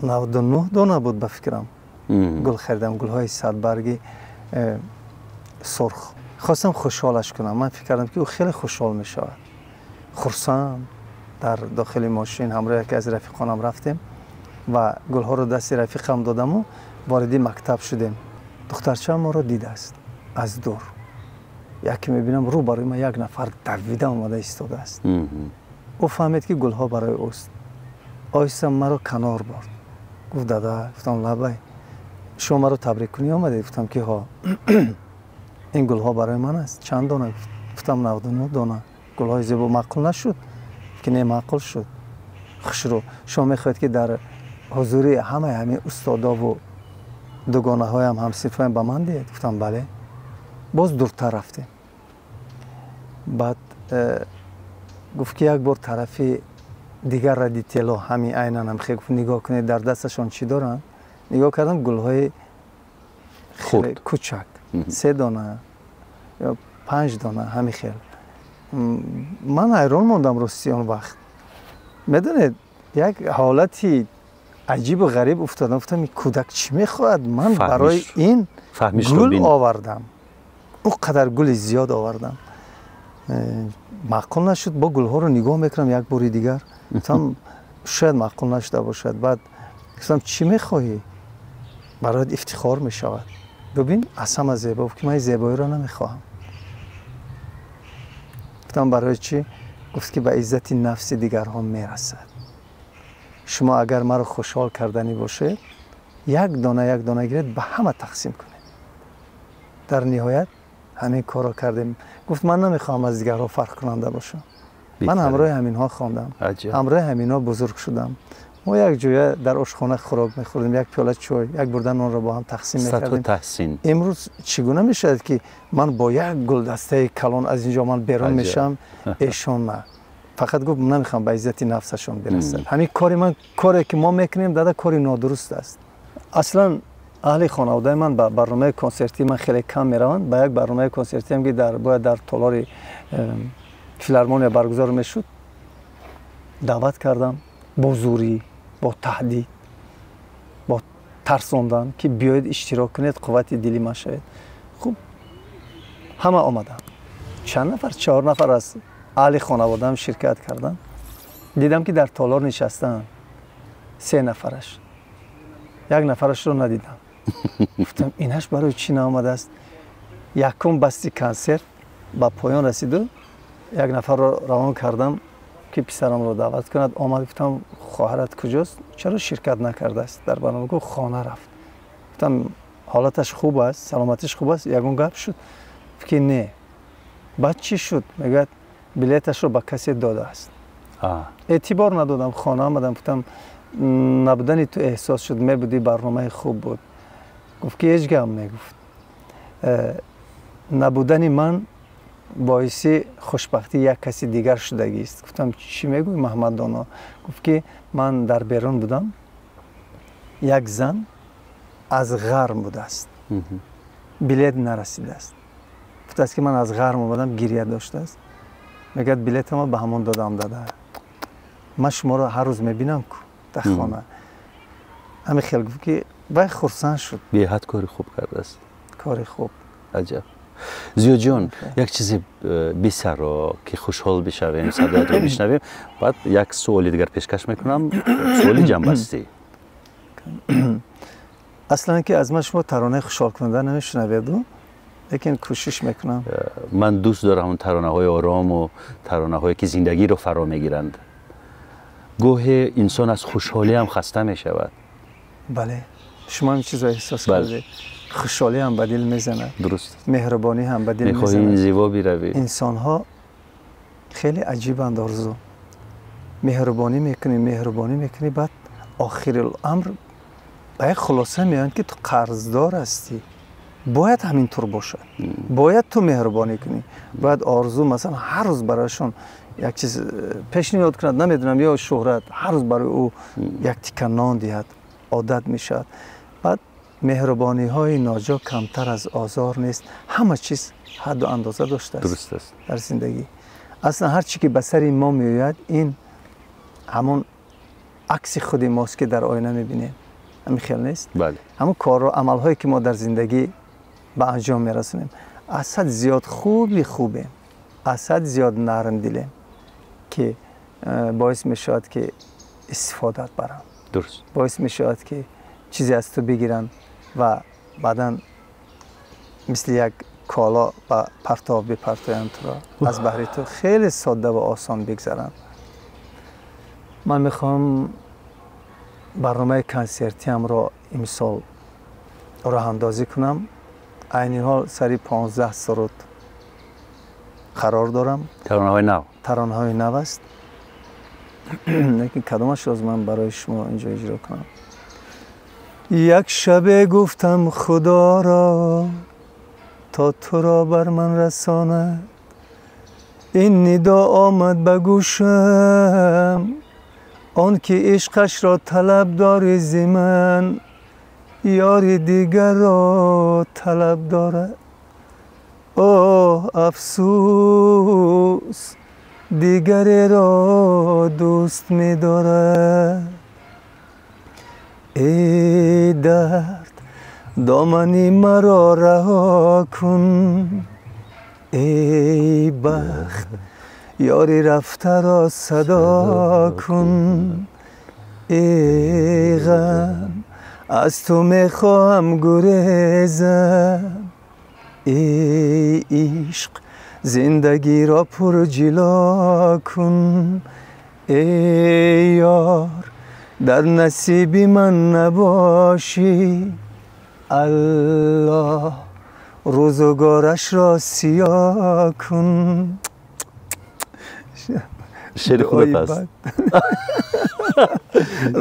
S2: 99 дона буд, ба фикрам. Гул харидам, гулҳои садбарги сурх. Хостам хушҳолаш кунам. Ман фикр кардам, ки ӯ хеле хушҳол мешавад, хурсанд. Дар дохили мошин ҳамроҳ яке аз рафиқонам рафтем ва гулҳоро дасти рафиқам додаму вориди мактаб шудем. Духтарчаам моро дидааст аз дур. Яке мебинам, рӯ барои ман як нафар давида омада истодааст. Ӯ фаҳмид, ки гулҳо барои ӯст. Оҳиста маро канор бурд, гуфт: «Дада». Гуфтам: «Лаббай». «Шумо маро табрик кунӣ омадед?» Гуфтам, ки ҳо. «Ин гулҳо барои ман аст. Чанд дона?» Гуфтам: 99 дона. Гулҳои зебо. Маъқул нашуд?» Ки не, маъқул шуд. «Хушрӯ, шумо мехоҳед, ки дар ҳузури ҳамаи ҳамин устодову дугонаҳоям, ҳамсинфоям ба ман диҳед?» Гуфтам: «Бале». Боз дуртар рафтем. Баъд гуфт, ки як бор тарафи дигар родитело ҳамин айнан ҳам хел гуфт: «Нигоҳ кунед, дар дасташон чӣ доранд». Нигоҳ кардам, гулҳои хеле кучак, се дона ё панҷ дона, ҳамин хел. Ман ҳайрон мондам, рости. Он вақт, медонед, як ҳолати аҷибу ғариб уфтодам. Гуфтам: «Ин кӯдак чӣ мехоҳад? Ман барои ин гул овардам, ӯ қадар гули зиёд овардам». Маъқул нашуд. Бо гулҳоро нигоҳ мекунам як бори дигар. Гуфтам, шояд маъқул нашуда бошад. Баъд гуфтам: «Чӣ мехоҳӣ? Бароят ифтихор мешавад, бибин, аз ҳама зебо». Гуфт, ки ман зебоиро намехоҳам. Гуфтам: «Барои чӣ?» Гуфт, ки ба иззати нафси дигарҳо мерасад. Шумо агар маро хушҳол карданӣ бошед, як дона, як дона гиред, ба ҳама тақсим кунед. Дар ниҳоят ҳамин корро кардем. Гуфт: «Ман намехоҳам аз дигарҳо фарқкунанда бошам. Ман ҳамроҳи ҳаминҳо хондам, ҳамроҳи ҳаминҳо бузург шудам. Мо як ҷоя дар ошхона хӯрок мехӯрдем, як пиёла чой, як бурда нонро бо ҳам тақсим мекардем. Имрӯз чӣ гуна мешавад, ки ман бо як гулдастаи калон аз ин ҷо ман берун мешавам, эшон на?» Фақат гуфт: «Намехоҳам ба иззати нафсашон бирасад». Ҳамин кори ман, коре ки мо мекунем, дада, кори нодуруст аст. Аслан аҳли хонаводаи ман ба барномаи консертии ман хеле кам мераванд. Ба як барномаи консертиам, ки бояд дар толори филармония баргузор мешуд, даъват кардам бо зӯрӣ, бо таҳдид, бо тарсондан, ки биёед, иштирок кунед, қуввати дили ман шавед. Хуб, ҳама омаданд. Чанд нафар, чор нафар аз аҳли хонаводаам ширкат карданд. Дидам, ки дар толор нишастаанд се нафараш, як нафарашро надидам. Гуфтам: «Инаш барои чӣ наомадааст?» Якум басти консерт ба поён расиду як нафарро равон кардам, ки писарамро даъват кунад. Омад. Гуфтам: «Хоҳарат куҷост? Чаро ширкат накардааст дар барнома?» Гуфт: «Хона рафт». Гуфтам: «Ҳолаташ хуб аст? Саломатиш хуб аст? Ягон гап шуд?» Ки не. «Баъд чӣ шуд?» Мегӯяд, билеташро ба касе додааст. Эътибор надодам, хона омадам. Гуфтам: «Набудани ту эҳсос шуд, мебудӣ, барномаи хуб буд». Гуфт, ки ҳеҷ гап мегуфт, набудани ман боиси хушбахтии як каси дигар шудагист. Гуфтам: «Чӣ мегӯӣ, Маҳмад Доно?» Гуфт, ки ман дар берун будам, як зан аз ғарм будааст, билет нарасидааст. Гуфтааст, ки ман аз ғарм омадам, гиря доштааст. Мегӯяд: «Билетама ба ҳамон додам. Дада, ман шуморо ҳар рӯз мебинам ку дар хона». Ҳамин хел гуфт, ки вай хурсанд шуд.
S1: Беҳад кори хуб кардааст.
S2: Кори хуб.
S1: Аҷаб. Зиёҷон, як чизе бисаро, ки хушҳол бишавем, садоятро бишнавем. Баъд як суоли дигар пешкаш мекунам, суоли ҷамъбастӣ.
S2: Аслан ки аз ман шумо таронаи хушҳолкунанда намешунаведу, лекин кӯшиш мекунам.
S1: Ман дӯст дорам он таронаҳои орому таронаҳое, ки зиндагиро фаро мегиранд. Гоҳе инсон аз хушҳолиам хаста мешавад.
S2: Бале, шумо ҳам чизро эҳсос кардед. Хушҳолӣ ҳам ба дил мезанад.
S1: Дуруст.
S2: Меҳрубонӣ ҳам ба дил.
S1: Мехоҳӣ инзиво биравӣ.
S2: Инсонҳо хеле аҷибанд, Орзу. Меҳрубонӣ мекунӣ, меҳрубонӣ мекунӣ, баъд охириламр ба як хулоса меоянд, ки ту қарздор ҳастӣ. Бояд ҳамин тур бошад, бояд ту меҳрубонӣ кунӣ. Бояд Орзу, масалан, ҳар рӯз барояшон як чиз пешниҳод кунад, намедонам, ё Шӯҳрат ҳар рӯз барои ӯ як тика нон диҳад, одат мешавад. Баъд Меҳрубониҳои ноҷо камтар аз озор нест. Ҳама чиз ҳадду андоза доштааст.
S1: Дуруст аст.
S2: Дар зиндагӣ. Аслан ҳар чӣ ки ба сари мо меояд, ин ҳамон акси худи мост, ки дар оина мебинем. Ҳамин хел нест?
S1: Бале.
S2: Ҳамон корро, амалҳое ки мо дар зиндагӣ ба анҷом мерасонем, аз ҳад зиёд хуби хубем, аз ҳад зиёд нармдилем, ки боис мешавад, ки истифодат баранд.
S1: Дуруст.
S2: Боис мешавад, ки чизе аз ту бигиранд ва баъдан мисли як кола ба партов бипартоянд туро, аз баҳри ту хеле содда ва осон бигзаранд. Ман мехоҳам барномаи консертиамро имсол роҳандозӣ кунам. Айни ҳол сари 15 суруд қарор дорам.
S1: Таронаҳои нав.
S2: Таронаҳои нав аст. Лекин кадомашро аз ман барои шумо инҷо иҷро кунам? Як шабе гуфтам Худоро, то туро бар ман расонад. Ин нидо омад ба гӯшам, он ки ишқашро талаб дори зи ман, ёри дигарро талаб дорад. Оҳ, афсӯс, дигареро дӯст медорад. Эй дард, домани маро раҳо кун. Эй бахт, ёри рафтаро садо кун. Эй ғам, аз ту мехоҳам гурезам. Эй ишқ, зиндагиро пурҷило кун. Эй ёр, дар насиби ман набошӣ. Аллоҳ рӯзгорашро сиёҳ кун.
S1: Шеъри худат аст.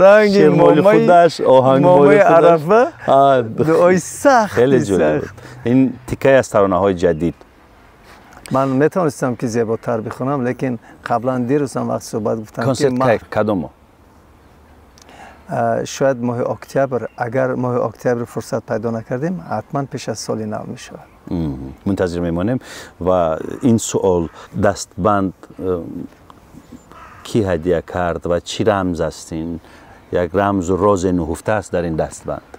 S2: Ранги
S1: моли худаш, оҳанг моли худаш.
S2: Арафа, дуои сахт.
S1: Хеле ҷолиб буд. Ин тикае аз таронаҳои ҷадид.
S2: Ман метавонистам ки зеботар бихонам, лекин қаблан дирӯзам вақт суҳбат гуфтам ки
S1: консерт кадом моҳ?
S2: Шояд моҳи октябр. Агар моҳи октябр фурсат пайдо накардем, ҳатман пеш аз соли нав мешавад.
S1: Мунтазир мемонем. Ва ин суол, дастбанд кӣ ҳадия кард ва чӣ рамз аст ин? Як рамзу розе нуҳуфта аст дар ин дастбанд.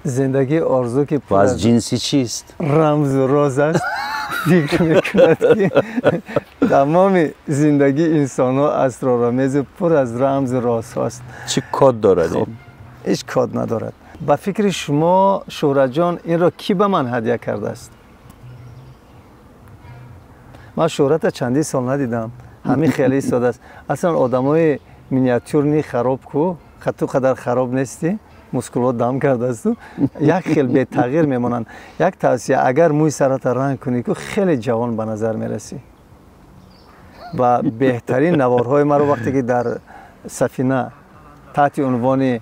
S2: Зиндагии орзу ки
S1: ва аз ҷинси чист?
S2: Рамзу роз аст. Фикр мекунад, ки тамоми зиндагии инсонҳо асроромезу пур аз рамзу розҳост.
S1: Чӣ код дорад ин?
S2: Ҳеҷ код надорад. Ба фикри шумо, Шӯҳратҷон, инро кӣ ба ман ҳадия кардааст? Ман шӯҳрата чандин сол надидам. Ҳамин хеле истодааст. Аслан одамои миниатюрни хароб ку, ту қадар хароб нестӣ, мускулҳо дам кардаасту, як хел бетағйир мемонанд. Як тавсия, агар мӯи сарата ранг кунӣ ку, хеле ҷавон ба назар мерасӣ. Ва беҳтарин наворҳои маро вақте ки дар сафина таҳти унвони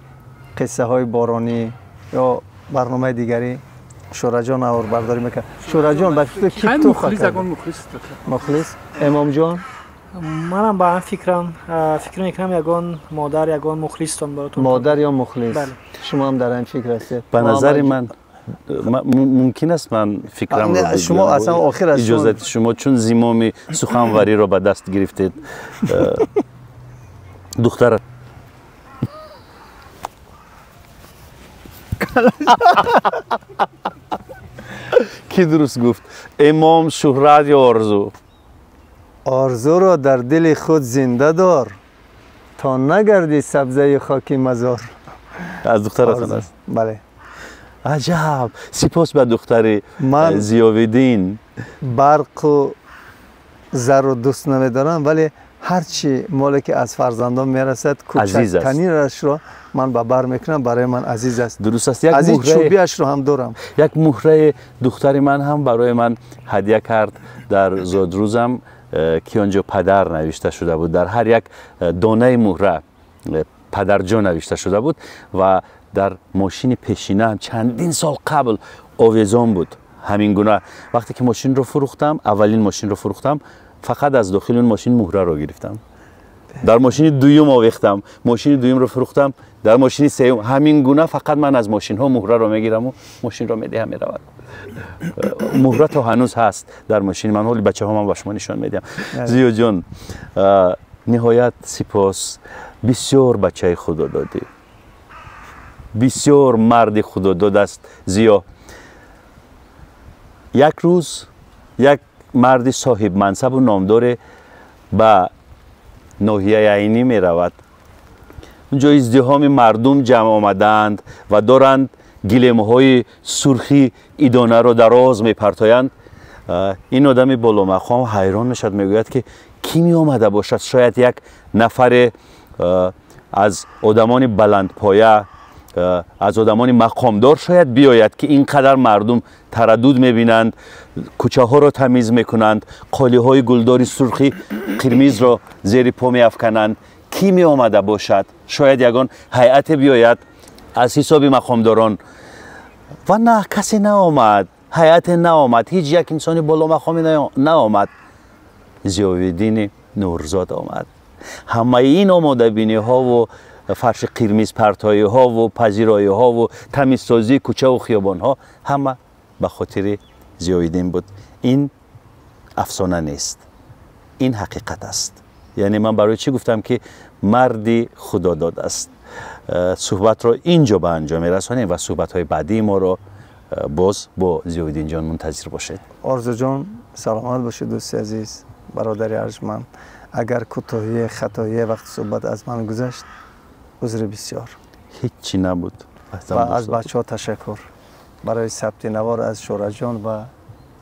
S2: қиссаҳои боронӣ ё барномаи дигарӣ Шӯҳратҷон наворбардорӣ мекард. Шӯҳратҷон, ба фикри кӣ туҳфа кард? Мухлис? Эмомҷон?
S3: Манам ба ҳам фикрам, фикр мекунам ягон модар, ягон мухлистон баротон.
S2: Модар ё мухлис? Шумо ҳам дар ҳамин фикр ҳастед?
S1: Ба назари ман мумкин аст ман фикрамро
S2: шумо аслан охир аз
S1: иҷозати шумо, чун зимоми суханвариро ба даст гирифтед. Духтара кӣ дуруст гуфт? Эмом, Шӯҳрат ё Орзу?
S2: Орзуро дар дили худ зинда дор, то нагарди сабзаи хоки мазор.
S1: Аз духтаратон аст?
S2: Бале.
S1: Аҷаб! Сипос ба духтари Зиёвиддин.
S2: Барқу зарро дӯст намедорам, вале ҳарчи моле ки аз фарзандон мерасад, кӯчактанинашро ман ба бар мекунам, барои ман азиз аст.
S1: Дуруст аст.
S2: Аз ин чӯбиашро ҳам дорам.
S1: Як муҳраи духтари ман ҳам барои ман ҳадя кард дар зодрӯзам, ки онҷо падар навишта шуда буд. Дар ҳар як донаи муҳра падарҷон навишта шуда буд ва дар мошини пешинаам чандин сол қабл овезон буд. Ҳамин гуна вақте ки мошинро фурӯхтам, аввалин мошинро фурӯхтам, фақат аз дохили он мошин муҳраро гирифтам. Дар мошини дуюм овехтам, мошини дуюмро фурӯхтам, дар мошини сеюм. Ҳамин гуна фақат ман аз мошинҳо муҳраро мегираму мошинро медиҳам, меравад. Муҳра то ҳанӯз ҳаст дар мошини ман. Ҳоли бачаҳо ман ба шумо нишон медиҳам. Зиёҷон, ниҳоят сипос. Бисёр бачаи худододӣ, бисёр марди худодод аст Зиё. Як рӯз як марди соҳибмансабу номдоре ба ноҳияи Айнӣ меравад. Унҷо издиҳоми мардум ҷамъ омадаанд ва доранд гилемҳои сурхи идонаро дароз мепартоянд. Ин одами боломақом ҳайрон мешавад, мегӯяд, ки кӣ меомада бошад? Шояд як нафаре аз одамони баландпоя, аз одамони мақомдор шояд биёяд, ки ин қадар мардум тараддуд мебинанд, кӯчаҳоро тамиз мекунанд, қолиҳои гулдори сурхи қирмизро зери по меафкананд. Кӣ меомада бошад? Шояд ягон ҳайате биёяд аз ҳисоби мақомдорон. Ва на, касе наомад, ҳайате наомад, ҳеҷ як инсони боломақоме наомад. Зиёвиддини Нурзод омад. Ҳамаи ин омодабиниҳову фарши қирмизпартоиҳову пазироиҳову тамизсозии кӯчаву хиёбонҳо ҳама ба хотири Зиёвиддин буд. Ин афсона нест, ин ҳақиқат аст. Яъне ман барои чӣ гуфтам, ки марди худодод аст? Суҳбатро ин ҷо ба анҷом мерасонем ва суҳбатҳои баъдии моро боз бо Зиёвиддинҷон мунтазир бошед.
S2: Орзуҷон, саломат бошед, дӯсти азиз, бародари арҷманд. Агар кӯтоҳие, хатоие вақти суҳбат аз ман гузашт, узри бисёр.
S1: Ҳеҷчи набуд.
S2: Ва аз бачаҳо ташаккур барои сабти навор, аз Шӯраҷон ва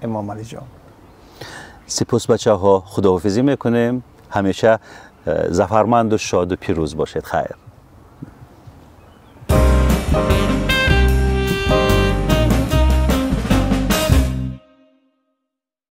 S2: Эмомалиҷон.
S1: Сипос, бачаҳо. Худоҳофизӣ мекунем. Ҳамеша зафарманду шоду пирӯз бошед. Хайр.